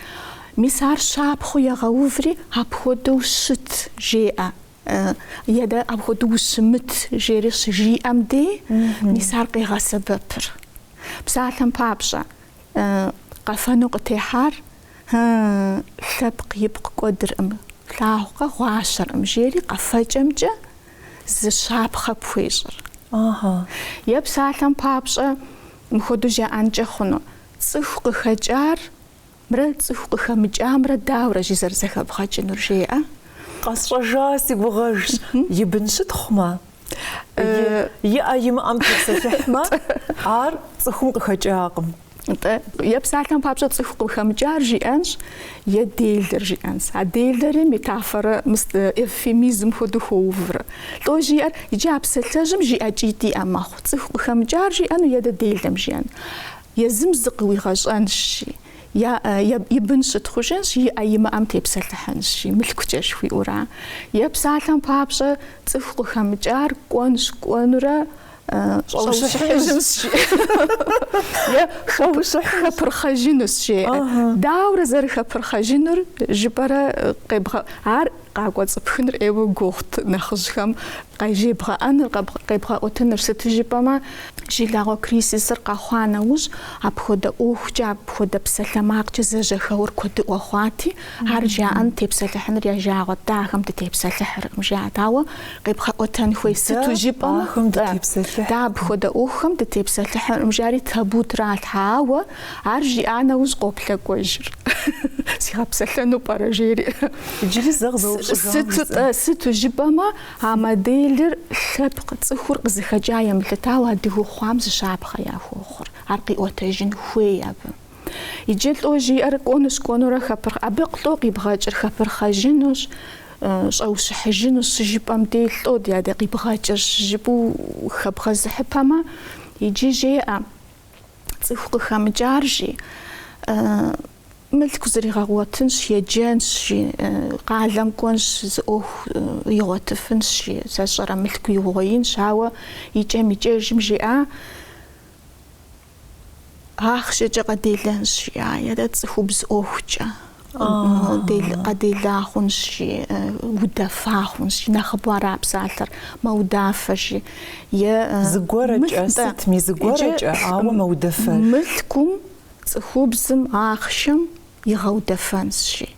Мис ар щапхъэу егъэуври, апхуэдэу щыт жеӏэ. Е дэ апхуэдэу ущымыт жери щыжиӏэм дей, мис ар къегъэсэбэпыр. Псалъэм папщӏэ, къэфэну къытехьар лъэпкъ ипкъ кӏуэдыркъым, плъагъукъэ гъуащэркъым, жери къэфэкӏэмкӏэ зы щапхъэ пхуещӏыр. Е псалъэм папщӏэ, мыпхуэдэу жаӏэнкӏэ хъуну, цӏыху къыхэкӏар Мрэ цӏыху къыхэмыкӏамрэ даурэ жи зэрызэхэбгъэкӏынур, жеӏэ. Къэсщӏэжа си гугъэжщ, и бын щытхъумэ, иӏэ имыӏэм тепсэлъыхьмэ, ар цӏыхум къыхэкӏакъым. Нтӏэ, е псалъэм папщӏэ цӏыху къыхэмыкӏар жиӏэнщ, е делэр жиӏэнщ. А делэри метафорэ, эвфемизм хуэдэу хуэуврэ. Лӏо жиӏэр, иджы а псалъэжьым жиӏэкӏитӏ иӏэ мэхъу. Цӏыху къыхэмыкӏар жиӏэну е дэ делэм жиӏэну. Езым зыкъыуигъэщӏэнщ, е и бын щытхъужынщ, иӏэ имыӏэм тепсэлъыхьынщ, мылъкукӏэ жыхуиӏэура. Е псалъэм папщӏэ цӏыху къыхэмыкӏар кӏуэнщ, кӏуэнурэ щӏэущыхьыжынщ, е хэпырхъэжынущ, жеӏэ. Дауэрэ зэрыхэпырхъэжынур жыпӏэрэ къебгъэ... Ар къакӏуэцӏыпхыныр ӏейуэ гугъут нэхъыжьхэм къажебгъэӏэныр, къебгъэӏуэтыныр, сыту жыпӏэмэ, жылагъуэ кризисыр къэхъуа нэужь, апхуэдэ ӏуэхукӏэ, апхуэдэ псалъэмакъкӏэ зэжьэхэуэр куэдыӏуэ хъуати, ар жаӏэн, тепсэлъыхьыныр я жагъуэт, дэ ахэм дытепсэлъыхьыркъым, жаӏэт. Ауэ къебгъэӏуэтэн хуей, сыту жыпӏэмэ, дэ апхуэдэ ӏуэхухэм дытепсэлъыхьыркъым, жари табу тралъхьэ, ауэ Ар жиӏа нэужь къоплъэкӏуэжыр. Сигъэпсэлъэну пӏэрэ, жери. Иджыри зэ къызэупщӏыжам Сыту-тӏэ, сыту жыпӏэмэ, а моделыр лъэпкъ цӏыхур къызыхэкӏа емылъытауэ адыгэу хъуам зы щапхъэ яхуохъур. Ар къиӏуэтэжын хуей абы. Иджы лӏо жиӏэр кӏуэнущ, кӏуэнурэ хэпырхъ. Абы лӏо къибгъэкӏыр хэпырхъэжынущ, щӏэущыхьыжынущ щыжыпӏэм дей лӏо ди адэ къибгъэкӏыр щыжыпӏэу хэбгъэзыхьыпэмэ, иджы жеӏэ. Цӏыху къыхэмыкӏар, жи, мылъку зригъэгъуэтынщ, еджэнщ, жи, къалэм кӏуэнщ, зы ӏуэху игъуэтыфынщ, жи, сэ сщӏэрэ мылъку иугъуеинщ, ауэ икӏэм-икӏэжым жиӏа. Ахъшэкӏэ къэделэнщ, жи, е цӏыхубз ӏуэхукӏэ къэдела хъунщ, жи, удэфа хъунщ, жи, нэхъыбэу ара псалъэр, мэудафэ, жи, е Зыгуэрэкӏэ, сытми, зыгуэрэкӏэ, ауэ мэудэфэж. Мылъкум цӏыхубзым ахъшэм игъэудэфэнщ, жи.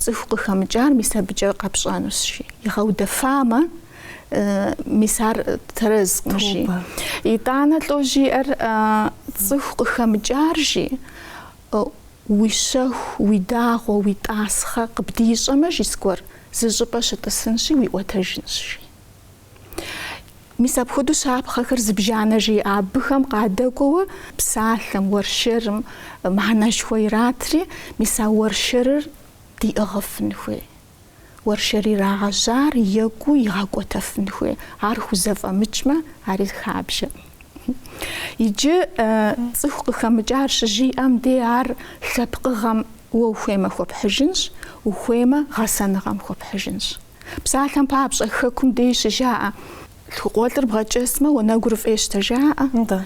Цӏыху къыхэмыкӏар мис абыкӏэ къэпщӏэнущ, жи. Игъэудэфамэ, мис ар тэрэзкъым, жи. Итӏанэ лӏо жиӏэр цӏыху къыхэмыкӏар, жи, уи щэху, уи дагъуэ, уи тӏасхъэ къыбдищӏэмэ, жи, зыгуэр, зы щӏыпӏэ щытӏысынщи, уиӏуэтэжынщ, жи. Мис апхуэдэу щапхъэхэр зыбжанэ жеӏэ. Абыхэм къадэкӏуэуэ псалъэм, уэршэрым мыхьэнэшхуэ иратри, мис а уэршэрыр диӏыгъыфын хуей. Уэршэр ирагъэжьар екӏуу игъэкӏуэтэфын хуей. Ар хузэфӏэмыкӏмэ, ари хабжэкъым. Иджы цӏыху къыхэмыкӏар щыжиӏэм де ар лъэпкъыгъэм уэ ухуеймэ хуэпхьыжынщ, ухуеймэ гъэсэныгъэм хуэпхьыжынщ. Псалъэм папщӏэ, хэкум дей щыжаӏэ, лъхукъуэлӏыр бгъэкӏэсмэ, уанэгур уфӏещтэ жаӏэ. Нтӏэ.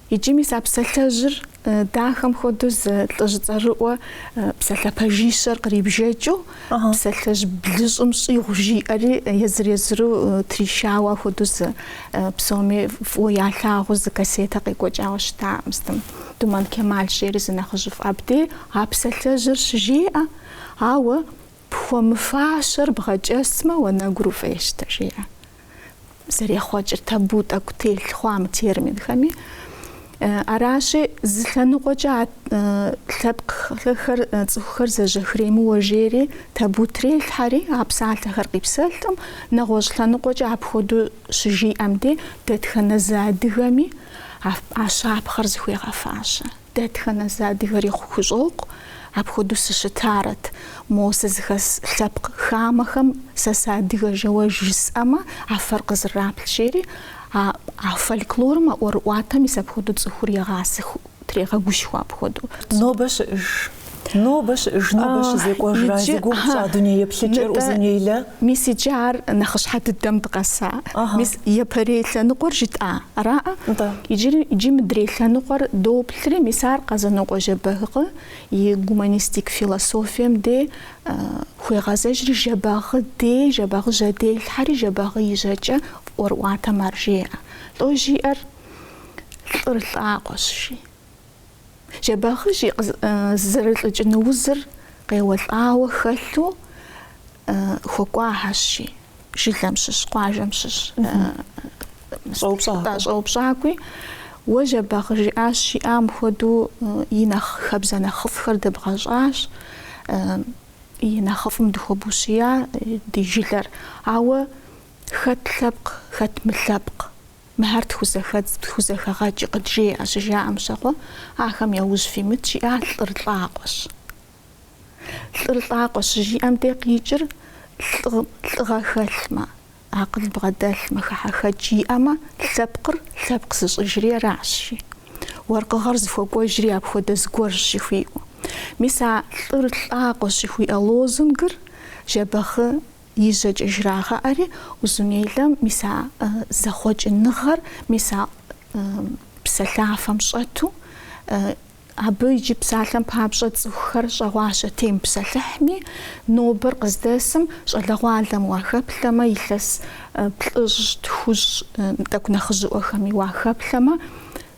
Иджы мис а псалъэжьыр дахэм хуэдэу зы лӏыжь цӏэрыӏуэ псалъэ пэжищэр кърибжэкӏыу, псалъэжь блыщӏым щӏигъу жиӏэри езыр-езыру тришауэ апхуэдэу зы псоми фӏыуэ ялъагъуу зы кассетэ къекӏуэкӏауэ щытаӏым сытым. Думэн Кемал жери зы нэхъыжьыфӏ абдей а псалъэжьыр щыжеӏэ, ауэ Пхуэмыфащэр бгъэкӏэсмэ, уанэгур уфӏещтэ, жеӏэ. Зэрехъуэкӏыр табу тӏэкӏу телъ хъуа мы терминхэми. Аращи, зы лъэныкъуэкӏэ а лъэпкъхэр, цӏыхухэр зэжьэхремыуэ жери табу трелъхьэри, а псалъэхэр къипсэлъым, нэгъуэщӏ лъэныкъуэкӏэ апхуэдэу щыжиӏэм де, дэтхэнэ зы адыгэми а щапхъэр зыхуегъэфащэ. Дэтхэнэ зы адыгэри хущӏокъу, апхуэдэу сыщытарэт, мо сызыхэс лъэпкъ хамэхэм сэ сыадыгэ жэуэ жысӏэмэ, а фэр къызраплъ жери, а а фольклорым, а ӏуэрыӏуатэм мис апхуэдэу цӏыхур егъасэ, трегъэгушхуэ апхуэдэу. Нобэ щыӏэж, нобэ щыӏэж, нобэ щызекӏуэжра зи гугъу пщӏа дуней еплъыкӏэр Узунейлэ? Мис иджы ар нэхъыщхьэ дыдэм дыкъэса. Мис япэрей лъэныкъуэр жытӏа, араӏэ? Нтӏэ. Иджыри, иджы мыдрей лъэныкъуэр доплъри, мис ар Къэзанокъуэ Жэбагъы и гуманистик философием де хуегъэзэжри, Жэбагъы де, Жэбагъы жьэделъхьэри, Жэбагъы и жьэкӏэ ӏуэрыӏуатэм ар жеӏэ. Лӏо жиӏэр лӏыр лӏакъуэщ, жи. Жэбагъы жи зэрылӏыкӏын узыр къеуэлӏауэ хэлъу хуэкӏуахэщ, жи, жылэм щыщ, къуажэм щыщ щӏэупщӏакӏуи. Уэ Жэбагъы жиӏащ, жиӏам хуэдэу и нэхъ хабзэ нэхъыфӏхэр дэбгъэщӏащ, и нэхъыфӏым дыхуэбущия ди жылэр. Ауэ хэт лъэпкъ, хэт мылъэпкъ. Мыхэр тхузэхэдз, тхузэхэгъэкӏи къыджеӏэ, щыжаӏэм щыгъуэ, ахэм я ужь фимыт, жиӏа лӏыр лӏакъуэщ. Лӏыр лӏакъуэщ щыжиӏэм де къикӏыр лӏыгъэ хэлъмэ, акъыл бгъэдэлъмэ, хыхьэхэкӏ иӏэмэ, лъэпкъыр лъэпкъ зыщӏыжри аращ, жи. Уэркъыгъэр зыхуэкӏуэжри апхуэдэ зыгуэрщ жыхуиӏэу. Мис а лӏыр лӏакъуэщ жыхуиӏэ лозунгыр Жэбагъы и жьэкӏэ жрагъэӏэри, Узунейлэм мис а зэхъуэкӏыныгъэр, мис а псэлъафэм щӏэту, абы иджы псалъэм папщӏэ цӏыхухэр щӏэгъуащэ темыпсэлъыхьми, нобэр къыздэсым щӏалэгъуалэм уахэплъэмэ, илъэс плӏыщӏ, тхущӏ тӏэкӏу нэхъыжьыӏуэхэми уахэплъэмэ,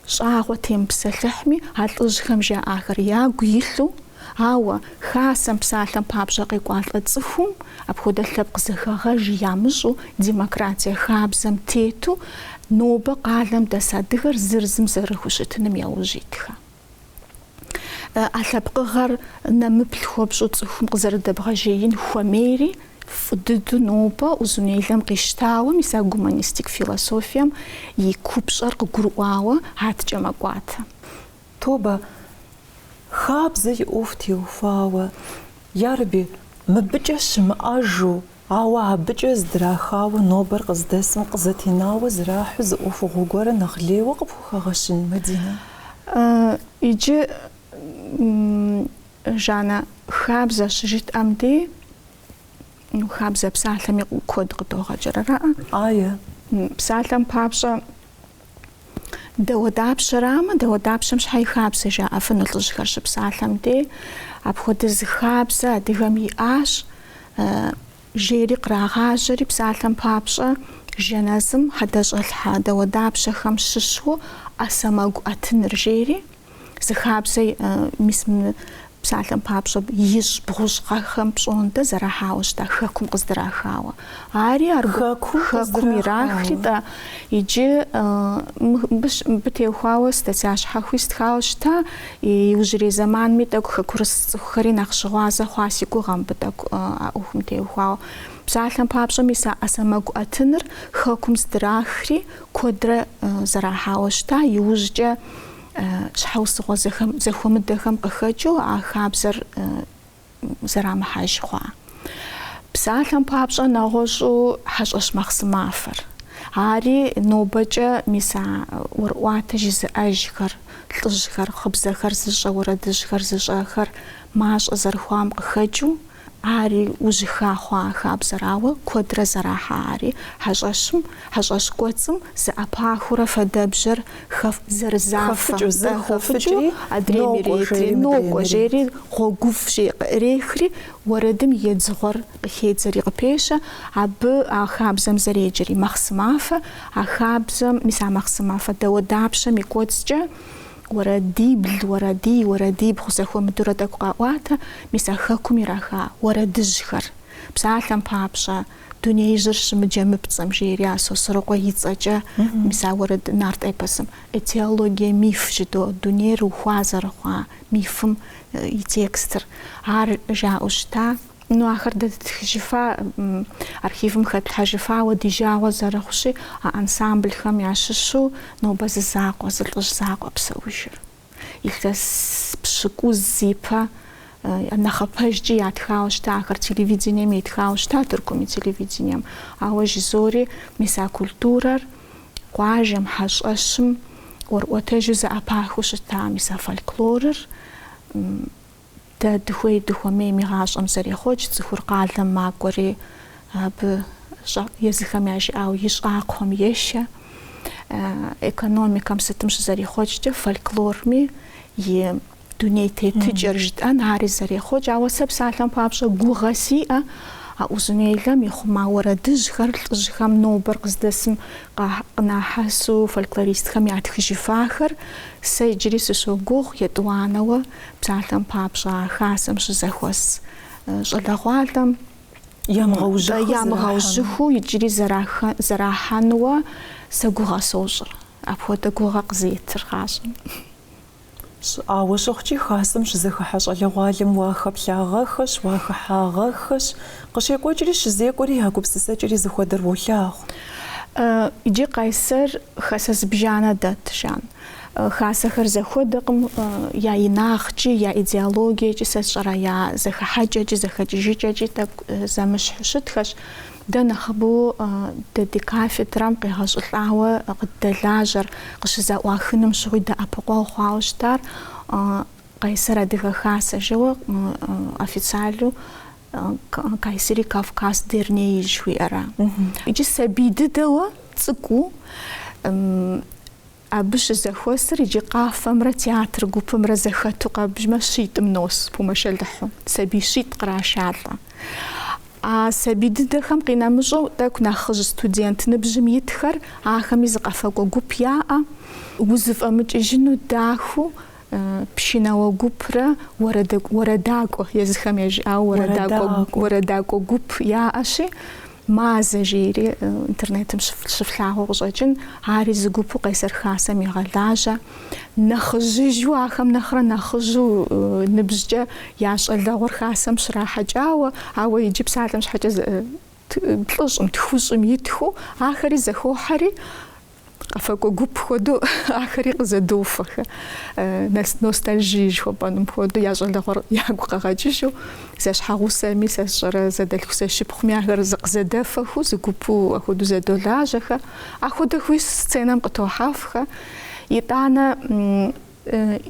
Щӏагъуэ темыпсэлъыхьми, а лӏыжьхэм жаӏахэр ягу илъу, ауэ хасэм псалъэм папщӏэ къекӏуалӏэ цӏыхум апхуэдэ лъэпкъ зэхэгъэж ямыщӏу, демократие хабзэм тету, нобэ къалэм дэс адыгэр зыр зым зэрыхущытыным яужь итхэ. А лъэпкъыгъэр нэмыплъ хуэпщӏу цӏыхум къызэрыдэбгъэжеин хуэмейри фӏы дыдэу нобэ Узунейлэм къищтауэ, мис а гуманистик философием и купщӏэр къыгурыӏуауэ аткӏэ мэкӏуатэ. Тобэ, хабзэ и ӏуэху теухуауэ, ярэби, мыбыкӏэ щымыӏэжу, Ауэ абыкӏэ здрахауэ нобэр къыздэсым къызэтенауэ зэрахьу зы ӏуэхугъуэ гуэрэ нэхъ лейуэ къыпхухэгъэщын, Мадинэ? Иджы, Жаннэ, хабзэ щыжытӏэм дей, хабзэ псалъэми куэд къыдогъэкӏыр, араӏэ? Ае. Псалъэм папщӏэ. Дауэдапщэрамэ, дауэдапщэм щхьэ и хабзэ жаӏэфыну лӏыжьхэр щыпсалъэм дей, апхуэдэ зы хабзэ адыгэм иӏащ, жери кърагъажьэри, псалъэм папщӏэ, жэнэзым хьэдэщӏэлъхьэ дауэдапщэхэм щыщу ӏэ сэмэгу ӏэтыныр жери, Зы хабзэ, мис мы псалъэм папщӏэ, ищӏ бгъущӏ гъэхэм пщӏондэ зэрахьауэ щыта, хэкум къыздрахауэ. Ари ар Хэкум хэкум къыздрахауэ. ирахри-тӏэ. Иджы мыбы теухуауэ статья щхьэхуи стхауэ щыта, иужьрей зэманми тӏэкӏу хэкурыс цӏыхухэри нэхъ щыгъуазэ хъуа си гугъэ мыбы тӏэкӏу а ӏуэхум теухуауэ. Псалъэм папщӏэ, мис а ӏэ сэмэгу ӏэтыныр хэкум здрахри куэдрэ зэрахьауэ щыта, иужькӏэ Щхьэусыгъуэ зэхуэмыдэхэм къыхэкӏыу а хабзэр зэрамыхьэж хъуа. Псалъэм папщӏэ нэгъуэщӏу хьэщӏэщ махъсымафэр. Ари нобэкӏэ мис а ӏуэрыӏуатэ жызыӏэжхэр, лӏыжьхэр, гъыбзэхэр зыщӏэ, уэрэдыжьхэр зыщӏэхэр мащӏэ зэрыхъуам къыхэкӏыу, Ари ужьыха хъуа хабзэр, ауэ куэдрэ зэрахьа ари хьэщӏэщым, хьэщӏэщ кӏуэцӏым зэӏэпахыурэ фадэбжьэр хэф, зэрызафэ, Хэфыкӏыу, зыр хэфыкӏыу, хофыкӏри, адрейм нокӏуэ иретри, жери, мыдрейм нокӏуэ ирет. жери, гъуэгуфӏ жи къыӏрехри, уэрэдым и едзыгъуэр къыхедзэри къыпещэ, абы а хабзэм зэреджэри махъсымафэ, а хабзэм, мис а махъсымафэ дауэдапщэм и кӏуэцӏкӏэ, Уэрэдибл, уэрэдий, уэрэдибгъу зэхуэмыдэурэ тӏэкӏу къаӏуатэ, мис а хэкум ираха уэрэдыжьхэр. Псалъэм папщӏэ, дунеижьыр щымыджэмыпцӏэм, жери а Сосрыкъуэ и цӏэкӏэ, мис а уэрэд нарт эпосым, этиологие миф жыдоӏэ, дунейр ухуа зэрыхъуа мифым и текстыр. Ар жаӏэу щыта. Ну, ахэр дэ ттхыжыфа, архивым хэтлъхьэжыфауэ ди жагъуэ зэрыхъущи, а ансамблхэм ящыщу нобэ зы закъуэ, зы лӏыжь закъуэ псэужыр. Илъэс пщыкӏуз ипэ нэхъапэжкӏи ятхауэ щыта, ахэр телевидением итхауэ щыта, Тыркум и телевидением. Ауэ жызори, мис а культурэр къуажэм, хьэщӏэщым ӏуэрыӏуэтэжу зэӏэпахыу щыта, мис а фольклорыр Дэ дыхуей дыхуэмейми гъащӏэм зэрехъуэкӏ, цӏыхур къалэм макӏуэри, абы езыхэм яжыӏауэ и щӏакхъуэм ешэ. Экономикэм сытым щызэрихъуэкӏкӏэ фольклорми и дуней тетыкӏэр жытӏэн, ари зэрехъуэкӏ. Ауэ сэ псалъэм папщӏэ гугъэ сиӏэ, а Узунейлэм ихъума уэрэдыжьхэр лӏыжьхэм нобэр къыздэсым къынахьэсу фольклористхэм ятхыжыфахэр сэ иджыри сыщогугъ етӏуанэуэ Псалъэм папщӏэ, а хасэм щызэхуэс щӏалэгъуалэм ямыгъэужьыхыу иджыри зэрахьэнуэ сэ гугъэ сощӏыр. Апхуэдэ гугъэ къызетыр гъащӏэм. Ауэ щыхъукӏи, хасэм щызэхыхьэ щӏалэгъуалэм уахэплъагъэххэщ, уахыхьагъэххэщ, къыщекӏуэкӏри щызекӏуэри я гупсысэкӏэри зыхуэдэр уолъагъу. Иджы Къайсэр хасэ зыбжанэ дэт, Жан. Хасэхэр зэхуэдэкъым я инагъкӏи, я идеологиекӏи, сэ сщӏэрэ я зэхыхьэкӏэкӏи, зэхэкӏыжыкӏэкӏи тӏэкӏу зэмыщхьу щытхэщ. Дэ нэхъыбэу дэ ди кафедрэм къегъэщӏылӏауэ къыддэлажьэр, къыщызэӏуахыным щыгъуи дэӏэпыкъуэгъу хъуауэ щытар Къайсэр Адыгэ Хасэ жэуэ официалу Кайсери Кавказ Дернеи жыхуиӏэра. Иджы сабий дыдэуэ цӏыкӏуу Абы щызэхуэсыр иджы къафэмрэ театр гупымрэ зэхэту къэбжмэ, щитӏым нос пумэшэлыхьу. Сабий щитӏ кърашалӏэ. А сабий дыдэхэм къинэмыщӏу, тӏэкӏу нэхъыжь студент ныбжьым итхэр, ахэми зы къэфакӏуэ гуп яӏэ, узыфӏэмыкӏыжыну дахэу пшынауэ гупрэ уэрэдакӏуэ, езыхэм яжыӏауэ уэрэдакӏуэ гуп яӏэщи, Мазэ жери интернетым щыфлъагъуу къыщӏэкӏын, ари зы гупу Къайсэр Хасэм егъэлажьэ. Нэхъыжьыжу, ахэм нэхърэ нэхъыжьу ныбжькӏэ я щӏалэгъуэр хасэм щрахьэкӏауэ, ауэ иджы псалъэм щхьэкӏэ плӏыщӏым, тхущӏым итхыу, ахэри зэхохьэри, Къэфакӏуэ гуп хуэдэу ахэри къызэдофэхэ. Ностальжи жыхуэпӏэнум хуэдэу я щӏалэгъуэр ягу къагъэкӏыжу, зэщхьэгъусэми, сэ сщӏэрэ зэдэлъху-зэшыпхъуми ахэр къызэдэфэхыу зы гупу апхуэдэу зэдолажьэхэ. Ахуэдэхуи сценэм къытохьэфхэ. Итӏанэ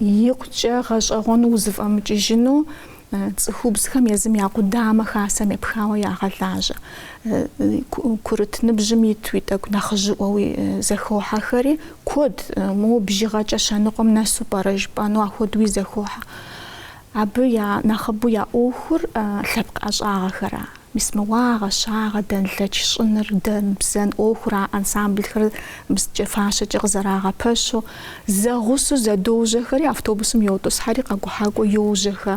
икъукӏэ гъэщӏэгъуэну узыфӏэмыкӏыжыну. Цӏыхубзхэм езым я къудамэ хасэм епхауэ ягъэлажьэ. Курыт ныбжьым итуи, тӏэкӏу нэхъыжьыӏуэуи зэхохьэхэри, куэд, моуэ бжыгъэкӏэ щэныкъуэм нэсу пӏэрэ жыпӏэну ахуэдуи зэхохьэ. Абы я нэхъыбэу я ӏуэхур лъэпкъ ӏэщӏагъэхэра. Мис мы уагъэ, щагъэ, дэнлъэч щӏыныр, дэн-бзэн ӏуэхура, ансамблхэр мискӏэ фащэкӏэ къызэрагъэпэщу, зэгъусэу зэдожьэхэри, автобусым йотӏысхьэри къэкӏухьакӏуэ йожьэхэ.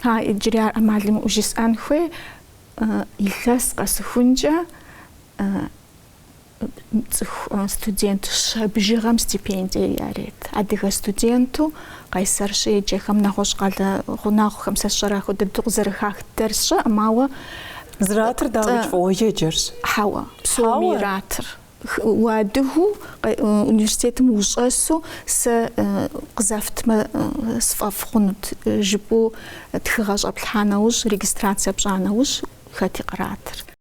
А, иджыри ар ӏэмал имыӏэу жысӏэн хуей, илъэс къэсыхункӏэ Цӏыху студент щэ бжыгъэм стипендие ярет. Адыгэ студенту Къайсэр щеджэхэм, нэгъуэщӏ къалэ гъунэгъухэм сэ сщӏэрэ апхуэдэ дыдэу къызэрыхах дыдэр сщӏэкъым, ауэ Зратыр дауикӏ фӏыуэ еджэрщ. Хьэуэ, псоми иратыр. Уадыгэу университетым ущӏэсу сэ къызэфтмэ сфӏэфӏ хъунут жыпӏэу тхыгъэ щӏэплъхьа нэужь, регистрацие пщӏа нэужь хэти къратыр.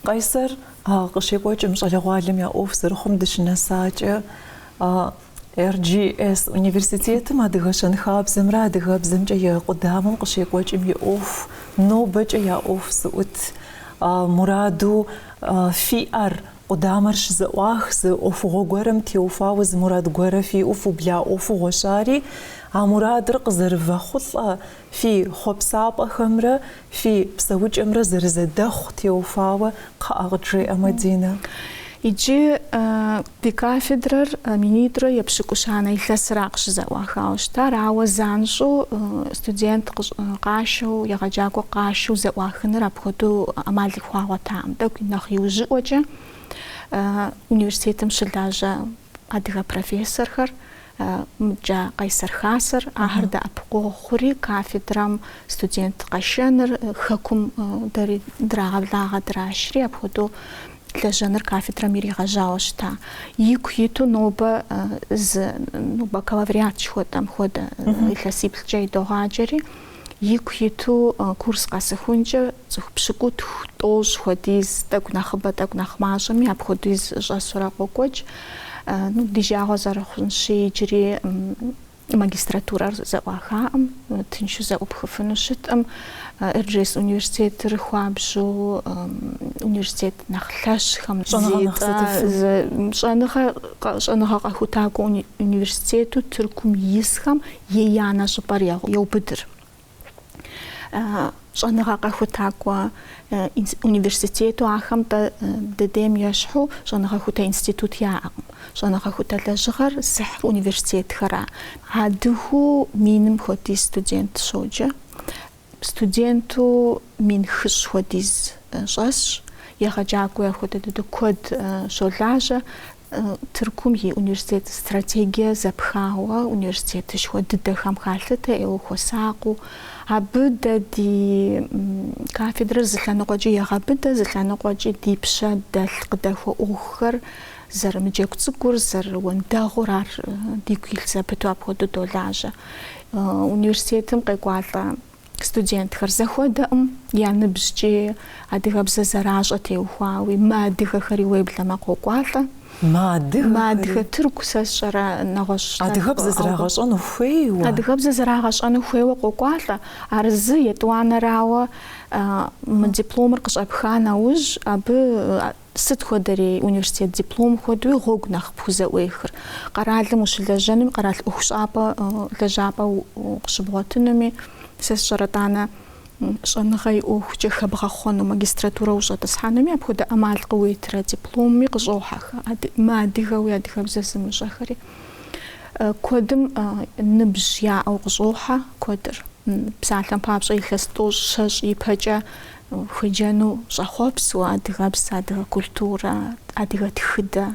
Къайсэр къыщекӏуэкӏым щӏалэгъуалэм я ӏуэху зэрыхъум дыщынэсакӏэ, Эрджиес университетым адыгэ щэнхабзэмрэ адыгэбзэмкӏэ и къудамэм къыщекӏуэкӏым и ӏуэху, нобэкӏэ я ӏуэху зыӏут мураду фиӏэр, къудамэр щызэӏуах зы ӏуэхугъуэ гуэрым теухуауэ зы мурад гуэрэ фиӏэу фубла ӏуэхугъуэщ ари, а мурадыр къызэрывэхъулӏэ Фи хъуэпсапӏэхэмрэ фи псэукӏэмрэ зэрызэдэхъу теухуауэ кхъыӏэ къыджеӏэ Мадинэ. Иджы ди кафедрэр минитӏрэ епщыкӏущанэ илъэсра къыщызэӏуахауэ щытар, ауэ занщӏэу студент къашэу, егъэджакӏуэ къашэу зэӏуахыныр апхуэдэу ӏэмал хуагъуэтакъым. Тӏэкӏу нэхъ иужьыӏуэкӏэ университетым щылажьэ адыгэ профессорхэр Мыдкӏэ Къайсэр Хасэр, ахэр дэӏэпыкъуэгъу хъури, кафедрэм студент къэшэныр, хэкум дэри драгъэблагъэ драшри, апхуэдэу лэжьэныр кафедрэм иригъэжьауэ щыта. Ику иту нобэ зы ну, бакалавриат жыхуэтӏэм хуэдэ илъэсиплӏкӏэ идогъаджэри, ику иту курс къэсыхункӏэ цӏыху пщыкӏутху, тӏощӏ хуэдиз, тӏэкӏу нэхъыбэ, тӏэкӏу нэхъ мащӏэми, апхуэдиз щӏэсурэ къокӏуэкӏ. Ну, ди жагъуэ зэрыхъунщи, иджыри магистратурэр зэӏуахаӏым, тыншу зэӏупхыфыну щыткъым. Эрджиес университетыр хуабжьу университет нэхъ лъэщхэм, щӏэныгъэ щӏэныгъэ къэхутакӏуэ университету Тыркум исхэм еянэ щӏыпӏэр еубыдыр. Щӏэныгъэ къэхутакӏуэ университету ахэм тӏэ дыдейм ещхьу щӏэныгъэхутэ институт яӏэкъым. Щӏэныгъэхутэ лэжьыгъэр зыхьыр университетхэра. Адыгэу миным хуэдиз студент щоджэ. Студенту 1000 хуэдиз щӏэсщ, егъэджакӏуэуи апхуэдэ дыдэу куэд щолажьэ. Тыркум и университет стратегие зэпхауэ университетышхуэ дыдэхэм халъытэ, ӏейуэ хуэсакъыу. Абы дэ ди кафедрэр зы лъэныкъуэкӏи егъэбыдэ, зы лъэныкъуэкӏи ди пщэ дэлъ къыдэхуэ ӏуэхухэр зэрымыджэгу цӏыкӏур, зэрыуэндэгъур ар дигу илъ зэпыту апхуэдэу долажьэ. Университетым къекӏуалӏэ Студентхэр зэхуэдэкъым, я ныбжькӏи адыгэбзэ зэращӏэ теухуауи, мыадыгэхэри уеблэмэ къокӏуалӏэ. Мыадыгэхэри? Мыадыгэ тырку сэ сщӏэрэ нэгъуэщӏ лъэпкъ. Адыгэбзэ зрагъэщӏэну хуейуэ? Адыгэбзэ зэрагъэщӏэну хуейуэ къокӏуалӏэ. Ар зы, етӏуанэрауэ, мы дипломыр къыщӏэпха нэужь, абы Сыт хуэдэрей университет диплом хуэдэуи гъуэгу нэхъ пхузэӏуехыр. Къэралым ущылэжьэнуми, къэрал ӏуэхущӏапӏэ лэжьапӏэ къыщыбгъуэтынуми, сэ сщӏэрэ тӏанэ щӏэныгъэ и ӏуэхукӏэ хэбгъэхъуэну, магистратурэ ущӏэтӏысхьэнуми, апхуэдэ ӏэмал къыуетрэ дипломми къыщӏохьэхэ, мыадыгэуи адыгэбзэ зымыщӏэхэри. Куэдым ныбжь яӏэу къыщӏохьэ куэдыр. Псалъэм папщӏэ, илъэс тӏощӏ, щэщӏ ипэкӏэ Хуеджэну щӏэхъуэпсу адыгэбзэ, адыгэ культурэ, адыгэ тхыдэ,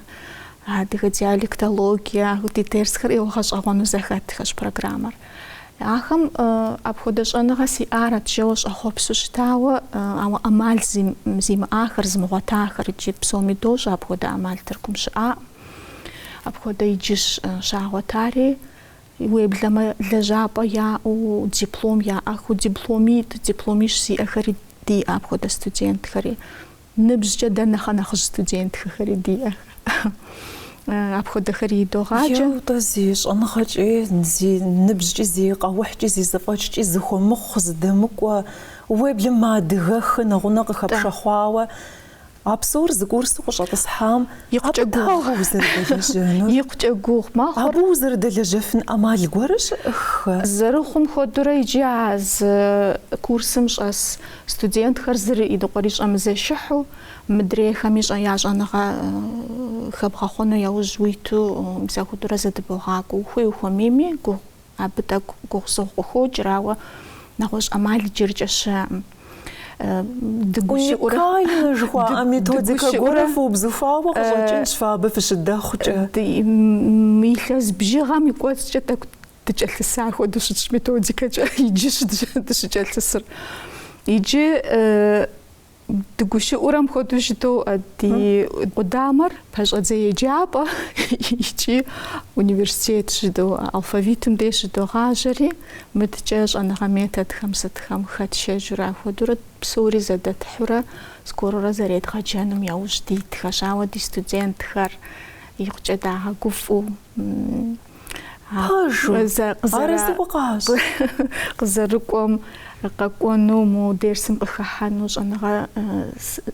адыгэ диалектологие, ди дерсхэр ӏейуэ гъэщӏэгъуэну зэхэтхэщ программэр. Ахэм апхуэдэ щӏэныгъэ сиӏарэт жэуэ щӏэхъуэпсу щытауэ, ауэ ӏэмал зимыӏахэр, зымыгъуэтахэр иджы псоми дощӏэ апхуэдэ ӏэмал Тыркум щыӏаӏым. Апхуэдэ иджыщ щагъуэтари. Уеблэмэ лэжьапӏэ яӏэу, диплом яӏэхэу, дипломитӏ, дипломищ зиӏэхэри диӏэ апхуэдэ студентхэри. Ныбжькӏэ дэ нэхъэ нэхъыжь студентхэри диӏэ. Апхуэдэхэри идогъаджэ. Еу-тӏэ, зи щӏэныгъэкӏи, зи ныбжькӏи, зи къэухькӏи, зи зэфӏэкӏкӏи зыхуэмыхъу, зыдэмыкӏуэ, уеблэмэ мыадыгэххэ нэгъунэ къыхэпшэхъуауэ, а псор зы курсу къыщӏэтӏысхьам, Икъукӏэ абы гугъу. дауэ узэрыдэлэжьэнур? Икъукӏэ гугъу мэхъур. Абы узэрыдэлэжьэфын ӏэмал гуэрэ щыӏэххэ? Зэрыхъум хуэдэурэ иджы а зы курсым щӏэс Студентхэр зыр и ныкъуэри щӏэмызэшыхьу, мыдрейхэми я щӏэныгъэ хэбгъэхъуэну яужь уиту мис апхуэдэурэ зэдыбогъакӏуэ. Ухуей ухуэмейми, гугъу, абы тӏэкӏу гугъусыгъу къыхокӏыр, ауэ нэгъуэщӏ ӏэмал иджыркӏэ щыӏэкъым. Дыгущыӏэурэ. Уникальнэ жыхуаӏэ методикэ гуэрэ фыубзыхуауэ къыщӏэкӏынщ фэ абы фыщыдэхъукӏэ. Мы илъэс бжыгъэм и кӏуэцӏкӏэ тӏэкӏу Дыкӏэлъыса хуэдэу щытщ методикэкӏэ, иджы дыщыкӏэлъысыр. Иджы дыгущыӏэурэ мыпхуэдэу жыдоӏэ ди къудамэр пэщӏэдзэ еджапӏэ икӏи университет жыдоӏэ. Алфавитым деж щыдогъажьэри, мыдкӏэ щӏэныгъэ методхэм сытхэм хэтшэжурэ апхуэдэурэ псори зэдэтхьурэ зыгуэрурэ зэредгъэджэнум яужь дитхэщ. Ауэ ди студентхэр икъукӏэ дагъэгуфӏэу Пэжу, арэзы укъащӏ. Къызэрыкӏуэм къэкӏуэну, мо дерсым къыхыхьэну щӏэныгъэ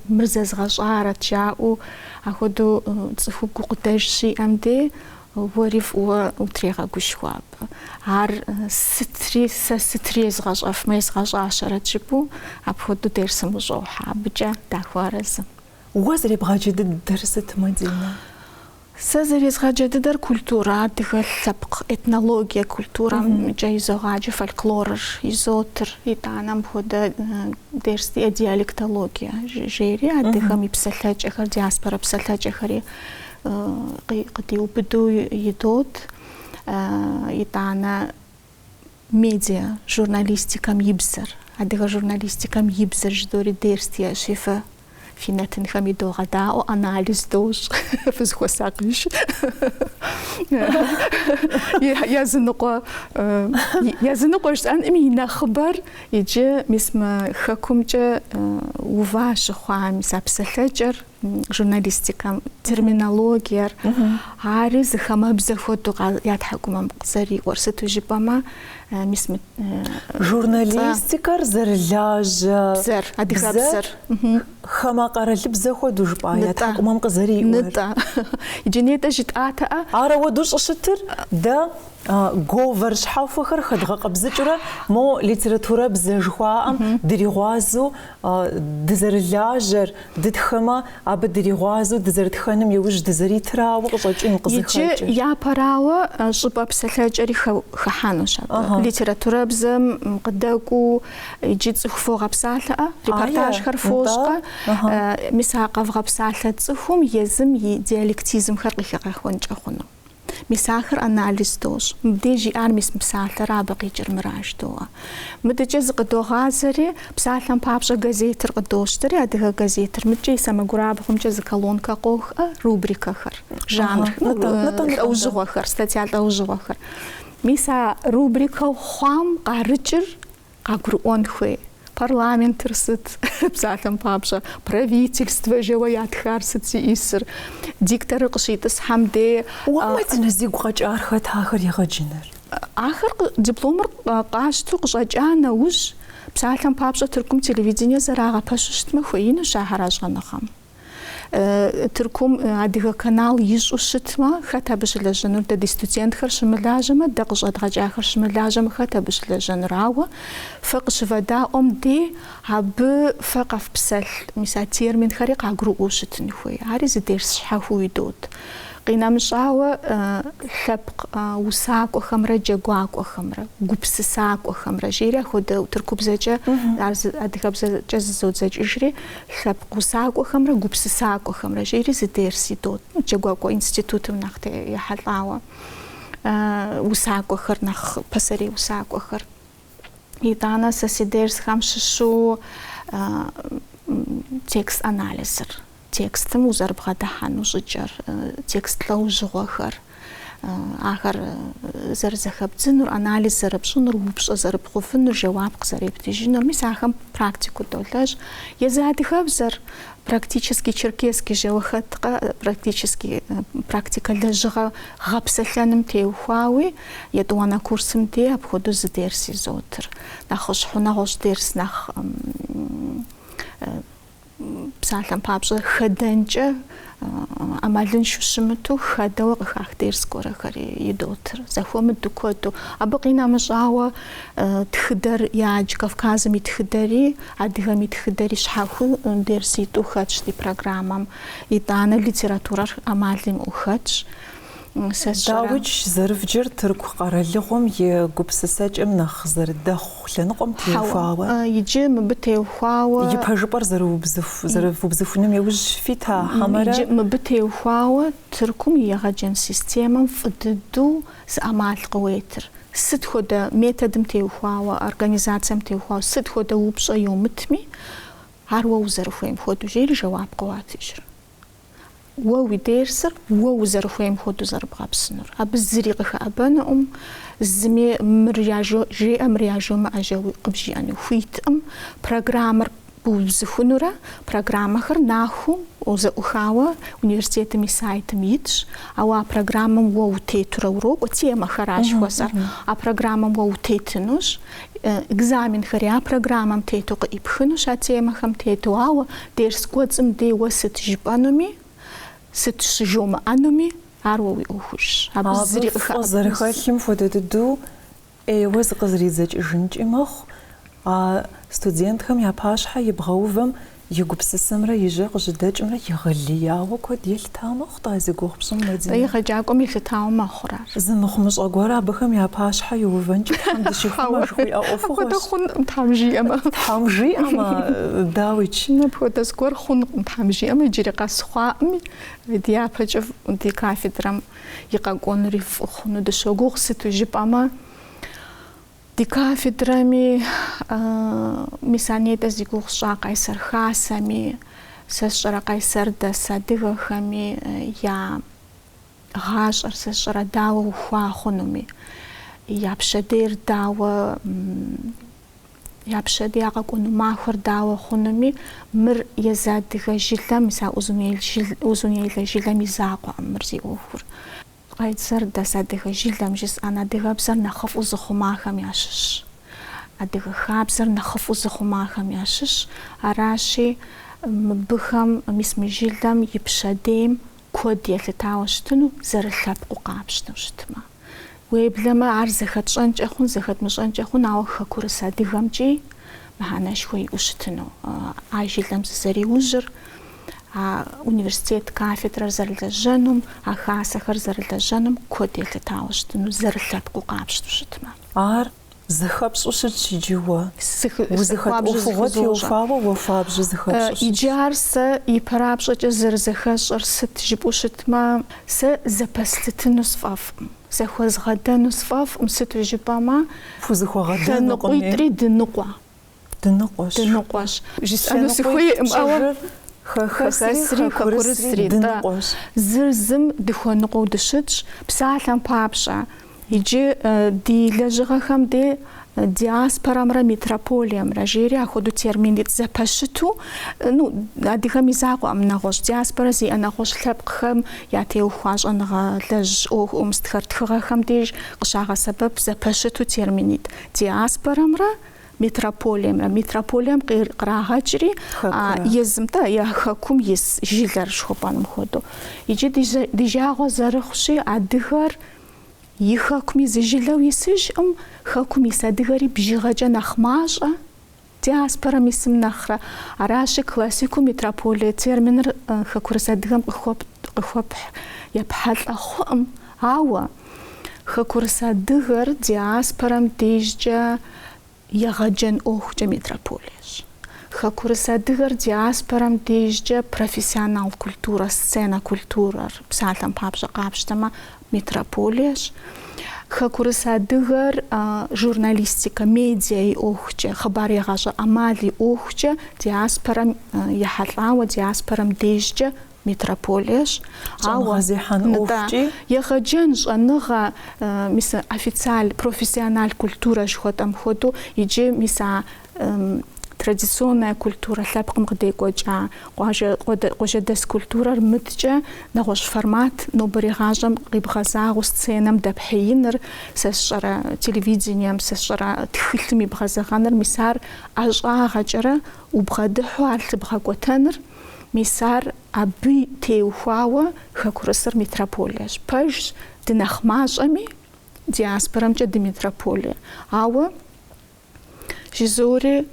мыр зэзгъэщӏарэт жаӏэу, ахуэдэу цӏыху гукъыдэж щиӏэм дей уэри фӏыуэ утрегъэгушхуэ абы. Ар сытри, сэ сытри езгъэщӏэфмэ, езгъэщӏащэрэт жыпӏэу, апхуэдэу дерсым ущӏохьэ. Абыкӏэ дахуэарэзы. Уэ зэребгъаджэ дыдэр сыт, Мадинэ? Сэ зэрезгъаджэ дыдэр культурэ, адыгэ лъэпкъ этнологие культурэмкӏэ изогъаджэ, фольклорыр изотыр, итӏанэ мыпхуэдэ дерс диӏэ диалектологие жери, адыгэм и псэлъэкӏэхэр, диаспорэ псэлъэкӏэхэри къыдиубыду идот, итӏанэ медиа журналистикэм и бзэр, адыгэ журналистикэм и бзэр жыдори дерс диӏэщи, фэ фи нэтынхэм идогъэдаӏуэ, анализ дощӏ, фызыхуэсакъыж. Языныкъуэ, языныкъуэ жысӏэнкъыми, и нэхъыбэр иджы мис мы хэкумкӏэ ува щыхъуа мис а псэлъэкӏэр, журналистикэм, терминологиер, ари зы хамэбзэ хуэдэу я тхьэкӏумэм къызэриӏуэр. Сыту жыпӏэмэ, мис мы Журналистикэр зэрылажьэ бзэр, адыгэбзэр. Хамэ къэралыбзэ хуэдэу жыпӏа я тхьэкӏумэм къызэриӏуэр. Нытӏэ. Иджы нетӏэ жытӏатэӏэ. Ар ауэдэу щӏыщытыр дэ говор щхьэхуэхэр хэдгъэкъэбзыкӏыурэ мо литературэбзэ жыхуаӏэм дригъуазэу дызэрылажьэр, дытхэмэ, абы дригъуазэу дызэрытхэным иужь дызэритрауэ къыщӏэкӏын Иджы къызыхэкӏыр. япэрауэ щӏыпӏэ псэлъэкӏэри хыхьэнущ абы. Литературэбзэм къыдэкӏуэу иджы цӏыху фогъэпсалъэӏэ, репортажхэр фощӏкъэ. Мис а къэвгъэпсалъэ цӏыхум езым и диалектизмхэр къыхигъэхуэнкӏэ хъуну. Мис ахэр анализ дощӏ. Мыбдеж жиӏар мис мы псалъэра абы къикӏыр мыра жыдоӏэ. Мыдэкӏэ зыкъыдогъазэри, псалъэм папщӏэ газетыр къыдощтэри, адыгэ газетыр, мыдэкӏэ и сэмэгурабгъумкӏэ зы колонкэ къохӏэ, рубрикэхэр, жанр, лӏэужьыгъуэхэр, статья лӏэужьыгъуэхэр. Мис а рубрикэу хъуам къарыкӏыр Къагурыӏуэн хуей. Парламентыр сыт, псалъэм папщӏэ, правительствэ жэуэ ятхар сыт зиӏисыр? Дикторыр къыщитӏысхьэм дей. Уэ, Мадинэ, зигу къэкӏар хэт ахэр егъэджыныр? Ахэр дипломыр къащтэу къыщӏэкӏа нэужь, псалъэм папщӏэ, Тыркум телевидение зэрагъэпэщу щытмэ, хуеинущ ахэр а щӏэныгъэм. Тыркум адыгэ канал ищӏу щытмэ, хэт абы щылэжьэнур? Дэ ди студентхэр щымылажьэмэ, дэ къыщӏэдгъэкӏахэр щымылажьэмэ, хэт абы щылэжьэнур? Ауэ фэ къыщывэдаӏуэм дей абы фэ къэфпсэлъ, мис а терминхэри къагурыӏуэу щытын хуей. Ари зы дерс щхьэхуэу идот. Къинэмыщӏауэ, лъэпкъ усакӏуэхэмрэ джэгуакӏуэхэмрэ, гупсысакӏуэхэмрэ жери апхуэдэ тыркубзэкӏэ, ар адыгэбзэкӏэ зызодзэкӏыжри, Лъэпкъ усакӏуэхэмрэ гупсысакӏуэхэмрэ жери зы дерс идот, джэгуакӏуэ институтым нэхъ ехьэлӏауэ, усакӏуэхэр нэхъ пасэрей усакӏуэхэр. Итӏанэ сэ си дерсхэм щыщу текст анализыр, текстым узэрыбгъэдыхьэну щӏыкӏэр, текст лӏэужьыгъуэхэр. Ахэр зэрызэхэбдзынур, анализ зэрыпщӏынур, упщӏэ зэрыбгъэувынур, жэуап къызэрептыжынур, мис ахэм практикэу долэжь. Езы адыгэбзэр практический черкесский жэуэ хэткъэ, практический практикэ лэжьыгъэ гъэпсэлъэным теухуауи, етӏуанэ курсым дей апхуэдэу зы дерс изотыр. Нэхъыщхьэу нэгъуэщӏ дерс нэхъ Псалъэм папщӏэ, хэдэнкӏэ ӏэмалыншэу щымыту хэдэуэ къыхах дерс гуэрэхэри идотыр, зэхуэмыдэу куэду. Абы къинэмыщӏауэ тхыдэр ядж, Кавказым и тхыдэри, адыгэм и тхыдэри щхьэхуэу дерситӏу хэтщ ди программэм. Итӏанэ литературэр ӏэмал имыӏэу хэтщ. Сэ сщӏэрэ. Дауикӏ, зэрывджыр Тырку къэралыгъуэм и гупсысэкӏэм нэхъ зэрыдэхъу лъэныкъуэм теухуауэ. Иджы мыбы теухуауэ. И пэжыпӏэр зэрывубзыхуным иужь фита хьэмэрэ? Иджы мыбы теухуауэ Тыркум и егъэджэн системэм фӏы дыдэу зы ӏэмал къыуетыр. Сыт хуэдэ методым теухуауэ, организацием теухуауэ, сыт хуэдэ упщӏэ йомытми, ар уэ узэрыхуейм хуэдэу жери жэуап къыуатыжыр. Уэ уи дерсыр уэ узэрыхуейм хуэдэу зэрыбгъэпсынур. Абы зыри къыхэӏэбэнукъым, зыми мыр яжеӏэ, мыр яжомыӏэ жэуи къыбжиӏэну хуиткъым. Программэр быубзыхунурэ, программэхэр нахуэу зэӏухауэ университетым и сайтым итщ, ауэ а программэм уэ утетурэ урокӏуэ, темэхэращ жыхуэсӏэр. А программэм уэ утетынущ, Экзаменхэри а программэм тету къыӏипхынущ, а темэхэм тету, ауэ дерс кӏуэцӏым дей уэ сыт жыпӏэнуми, сыт щыжомыӏэнуми, ар уэ уи ӏуэхужщ. Абы зыри Абы фӏы зэрыхэлъым хуэдэ дыдэу ӏейуэ зыкъызэридзэкӏыжынкӏи мэхъу, а студентхэм я пащхьэ ибгъэувэм и гупсысэмрэ и жьэ къыжьэдэкӏымрэ егъэлеяуэ куэд елъыта мэхъу-тӏэ а зи гугъу пщӏым, Мадинэ. Егъэджакӏуэм елъытауэ мэхъур ар. Зы мыхъумыщӏэ гуэр абыхэм я пащхьэ иувэнкӏи Тхьэм дыщихъумэ жыхуиӏэ ӏуэхугъуэщ. Апхуэдэ хъункъым, Тхьэм жиӏэмэ. Тхьэм жиӏэмэ, дауикӏ. Апхуэдэ зыгуэр хъункъым, Тхьэм жиӏэмэ, иджыри къэс хъуаӏыми, дяпэкӏэ ди кафедрэм и къэкӏуэнури фӏы хъуну дыщогугъ, сыту жыпӏэмэ, Ди кафедрэми, мис а нетӏэ зи гугъу сщӏа Къайсэр Хасэми, сэ сщӏэрэ Къайсэр дэс адыгэхэми я гъащӏэр сэ сщӏэрэ дауэ ухуа хъунуми, я пщэдейр дауэ, я пщэдей я къэкӏуэну махуэр дауэ хъунуми, мыр езы адыгэ жылэм, мис а Узунейлэ жылэм и закъуэкъым мыр зи ӏуэхур. Къайсэр дэс адыгэ жылэм жысӏэн адыгэбзэр нэхъыфӏу зыхъумахэм ящыщщ. Адыгэ хабзэр нэхъыфӏу зыхъумахэм ящыщщ. Аращи, мыбыхэм, мис мы жылэм и пщэдейм куэд елъытауэ щытыну, зэрылъэпкъыу къапщтэу щытмэ. Уеблэмэ, ар зэхэтщӏэнкӏэ хъун, зэхэдмыщӏэнкӏэ хъун, ауэ хэкурыс адыгэмкӏи мыхьэнэшхуэ иӏэу щытыну. А жылэм зызэриужьыр, а университет кафедрэр зэрылэжьэнум, а хасэхэр зэрылэжьэнум куэд елъытауэ щытыну, зэрылъэпкъыу къапщтэу щытмэ. Ар зыхэпщӏэу щытщ иджы уэ. Узыхэт ӏуэхугъуэ теухуауэ уэ хуабжьу зыхэпщӏэу щытщ. Иджы ар сэ ипэрапщӏэкӏэ зэрызэхэсщӏэр сыт жыпӏэу щытмэ, сэ зэпэслъытыну сфӏэфӏкъым, зэхуэзгъэдэну сфӏэфӏкъым, сыту жыпӏэмэ, Пхузэхуэгъэдэнукъыми. лъэныкъуитӏри дыныкъуэ. Дыныкъуэщ. Дыныкъуэщ. Жысӏэну сыхуейкъым, ауэ хэхэсри хэкурысри дыныкъуэщ. Зыр зым дыхуэныкъуэу дыщытщ. Псалъэм папщӏэ, иджы ди лэжьыгъэхэм де диаспорэмрэ метрополиемрэ жери ахуэдэу терминитӏ зэпэщыту, ну, адыгэм и закъуэкъым, нэгъуэщӏ диаспорэ зиӏэ нэгъуэщӏ лъэпкъхэм ятеухуа щӏэныгъэлэжь ӏуэху мыстхэр тхыгъэхэм деж къыщагъэсэбэп зэпэщыту терминитӏ. Диаспорэмрэ Метрополиемрэ. Метрополием кърагъэкӏри, езым-тӏэ, я хэкум ис жылэр жыхуэпӏэным хуэдэу. Иджы ди жагъуэ зэрыхъущи, адыгэр и хэкуми зы жылэу исыжкъым, хэкум ис адыгэри бжыгъэкӏэ нэхъ мащӏэ, диаспорэм исым нэхърэ. Аращи, классикэу метрополие терминыр хэкурыс адыгэм къыхуэпхь епхьэлӏэ хъуӏым, ауэ Хэкурыс адыгэр диаспорэм дежкӏэ егъэджэн ӏуэхукӏэ метрополиещ. Хэкурыс адыгэр диаспорэм дежкӏэ профессионал культурэ, сценэ культурэр, псалъэм папщӏэ къапщтэмэ, метрополиещ. Хэкурыс адыгэр журналистикэ, медиа и ӏуэхукӏэ, хъыбарегъащӏэ ӏэмал и ӏуэхукӏэ диаспорэм ехьэлӏауэ диаспорэм дежкӏэ. метрополиещ. Щӏэныгъэ зехьэн ӏуэхукӏи? Егъэджэн, щӏэныгъэ, мис официаль, профессионал культурэ жыхуэтӏэм хуэдэу, иджы мис а традиционная культурэ лъэпкъым къыдекӏуэкӏа къуажэдэс культурэр мыдкӏэ нэгъуэщӏ формат нобэрей гъащӏэм къибгъэзагъэу сценэм дэпхьеиныр, сэ сщӏэрэ телевидением, сэ сщӏэрэ тхылъым ибгъэзэгъэныр, мис ар ӏэщӏагъэкӏэрэ убгъэдыхьу ар лъыбгъэкӏуэтэныр, мис ар абы теухуауэ хэкурысыр метрополиещ. Пэжщ, дынэхъ мащӏэми, диаспорэмкӏэ дыметрополие. Ауэ жызори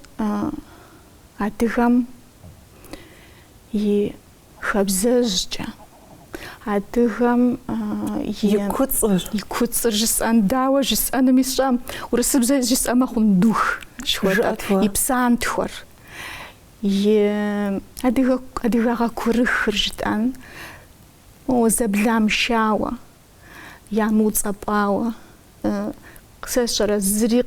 адыгэм и хабзэжькӏэ, адыгэм и куцӏыр. И куцӏыр жысӏэн, дауэ жысӏэнуми сщӏэм, урысыбзэ жысӏэмэ хъун дух жыхуэтӏэр, и псантхуэр, и адыгэ, адыгагъэ курыхыр жытӏэн, моуэ зэбламышауэ, ямыуцӏэпӏауэ, сэ сщӏэрэ зыри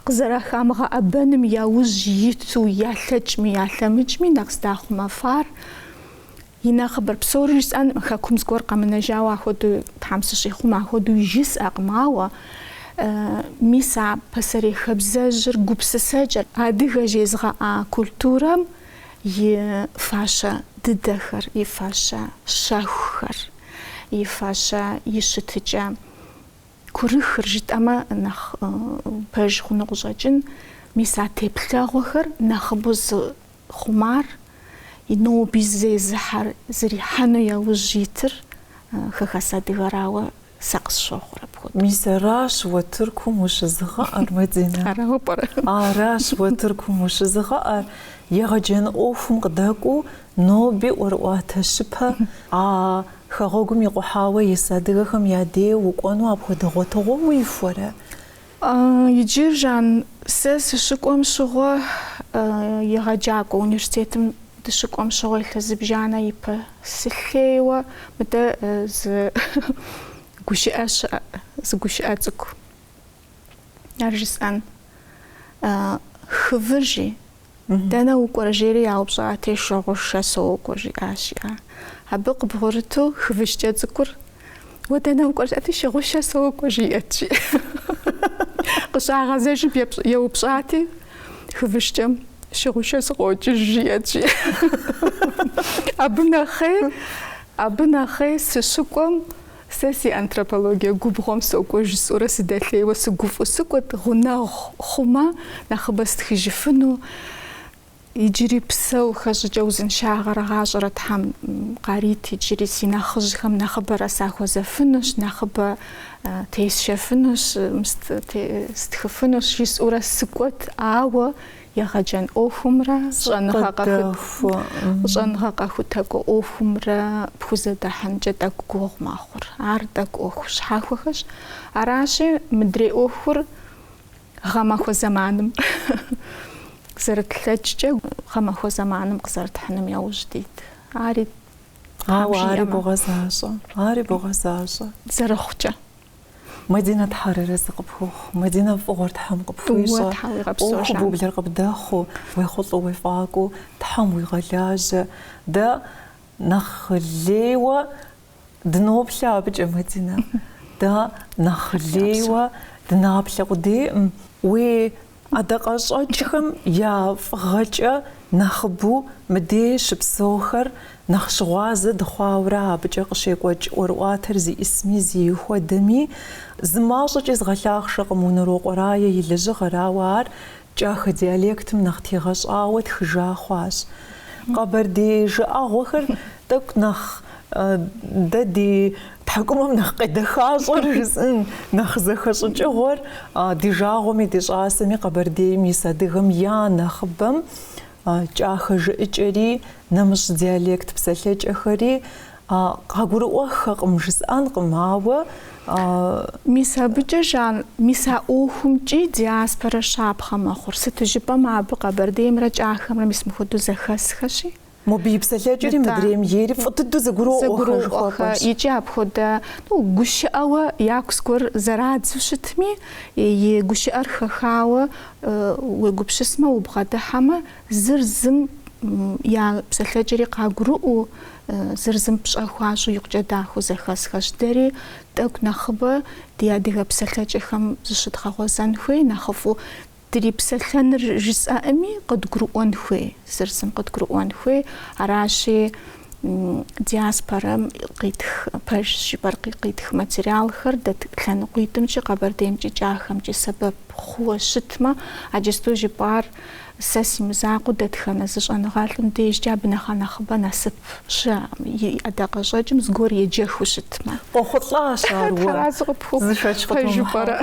къызэрыхамыгъэӏэбэным яужь иту ялъэкӏми ялъэмыкӏми нэхъ здахъумэфар и нэхъыбэр. Псори жысӏэнкъым, хэкум зыгуэр къэмынэжауэ ахуэдэу Тхьэм сыщӏихъумэ, ахуэдэуи жысӏэкъым, ауэ мис а пасэрей хабзэжьыр, гупсысэкӏэр, адыгэ жезыгъэӏа культурэм и фащэ дыдэхэр, и фащэ щэхухэр, и фащэ и щытыкӏэ курыхыр жытӏэмэ нэхъ пэж хъуну къыщӏэкӏын, мис а теплъэгъуэхэр нэхъыбэу зыхъумар, ноби зезыхьэр, зэрихьэну яужь итыр хэхэс адыгэрауэ сэ къысщохъур апхуэдэу. Мис аращ уэ Тыркум ущызыгъэӏэр, Мадинэ. Арауэ пӏэрэ? Аращ уэ Тыркум ущызыгъэӏэр. Егъэджэн ӏуэхум къыдэкӏуэу ноби ӏуэрыӏуатэ щыпэ а хэгъуэгум икъухьауэ ис адыгэхэм я дей укӏуэну апхуэдэ гъуэтыгъуэ уихуэрэ? Иджы, Жан, сэ сыщыкӏуэм щыгъуэ, егъэджакӏуэ университетым дыщыкӏуэм щыгъуэ илъэс зыбжанэ ипэ сылъейуэ, мыдэ зы гушыӏэ щыӏэ, зы гушыӏэ цӏыкӏу. Ар жысӏэн. Хывыр жи. Дэнэ укӏуэрэ жери яупщӏати, Шыгъушэ сокӏуэ, жиӏащ, жиӏа. Абы къыбгъурыту хывышкӏэ цӏыкӏур, уэ дэнэ укӏуэрэ жиӏати, Шыгъушэ сокӏуэ, жиӏэт, жи. Къыщагъэзэжым еупщӏати, хывышкӏэм Шыгъушэ сыкъокӏыж, жиӏэт, жи. Абы нэхъей, абы нэхъей сыщыкӏуэм Сэ си антропологие губгъуэм сокӏуэ жысӏэурэ сыдэлъейуэ сыгуфӏэу сыкӏуэт, гъунэгъу хъумэ, нэхъыбэ стхыжыфыну, иджыри псэухэ щӏыкӏэ узыншагъэрэ гъащӏэрэ Тхьэм къарит, иджыри си нэхъыжьхэм нэхъыбэрэ сахуэзэфынущ, нэхъыбэ тесшэфынущ, стхыфынущ жысӏэурэ сыкӏуэт, ауэ Егъэджэн ӏуэхумрэ щӏэныгъэ къэхутэкӏуэ ӏуэхумрэ пхузэдэхьынкӏэ тӏэкӏу гугъу мэхъур. Ар тӏэкӏу ӏуэху щхьэхуэхэщ. Аращи, мыдрей ӏуэхур гъэмахуэ зэманым зэрытлъэкӏкӏэ гъэмахуэ зэманым къызэрытхьыным яужь дит. Ари Ауэ ари богъэзащӏэ, ари богъэзащӏэ. Зэрыхъукӏэ. Мадинэ Тхьэр арэзы къыпхухъу, Мадинэ фӏыгъуэр Тхьэм къыпхуищӏэ, ӏуэхуу бублэр къыбдэхъуу, уехъулӏэу уефӏакӏуэу Тхьэм уигъэлажьэ. Дэ нэхъ лейуэ дыноплъэ абыкӏэ, Мадинэ. Дэ нэхъ лейуэ дынаплъэ къудейкъым. Уи ӏэдакъэщӏэкӏхэм я фӏыгъэкӏэ нэхъыбэу мыдей щыпсэухэр нэхъ щыгъуазэ дыхъуаурэ абыкӏэ къыщекӏуэкӏ ӏуэрыӏуатэр зиӏысми зи хуэдэми, зы мащӏэкӏи згъэлъахъшэкъым Унэрокъуэ Рае и лэжьыгъэр, ауэ ар кӏахэ диалектым нэхъ тегъэщӏауэ тхыжа хъуащ. Къэбэрдей жыӏэгъуэхэр тӏэкӏу нэхъ дэ ди тхьэкӏумэм нэхъ къедэхащӏэр жысӏэн, нэхъ зэхэщӏыкӏыгъуэр ди жагъуэми ди щӏасэми Къэбэрдейм ис адыгэм я нэхъыбэм кӏахэ жыӏыкӏэри, нэмыщӏ диалект псэлъэкӏэхэри къагурыӏуэххэкъым жысӏэнкъым, ауэ Мис абыкӏэ, Жан, мис а ӏуэхумкӏи диаспорэр щапхъэ мэхъур. Сыту жыпӏэмэ, абы Къэбэрдеймрэ кӏахэмрэ мис мыхуэдэу зэхэсхэщи. Мобы и псэлъэкӏэри мыдрейм ейри фӏы дыдэу зэгуроӏуэхэ жыхуэпӏэрщ. Икӏи апхуэдэ, ну, гушыӏэуэ яку зыгуэр зэрадзу щытми, и гушыӏэр хэхауэ уегупсысмэ, убгъэдыхьэмэ, зыр зым я псэлъэкӏэри къагурыӏуэу. зыр зым пщӏэ хуащӏу икъукӏэ дахэу зэхэсхэщ. Дэри тӏэкӏу нэхъыбэ ди адыгэ псэлъэкӏэхэм зыщыдгъэгъуэзэн хуей, нэхъыфӏу дрипсэлъэныр жысӏэӏыми, къыдгурыӏуэн хуей, зыр зым къыдгурыӏуэн хуей. Аращи, диаспорэм къитх, пэжщ жыпӏэр, къитх материалхэр дэт лъэныкъуитӏымкӏи, Къэбэрдеймкӏи, Кӏахэмкӏи сэбэп хъууэ щытмэ, а иджысту жыпӏар сэ си мызакъуэу дэтхэнэ зы щӏэныгъэлӏым дежкӏэ абы нэхъэ нэхъыбэ насып щыӏэкъым, и ӏэдакъэщӏэкӏым зыгуэр еджэхыу щытмэ. Къохъулӏащ ар уэ. Тхьэразэ къыпхухъу, Зы шэч пэжу къытомыхьэу. пӏэрэ?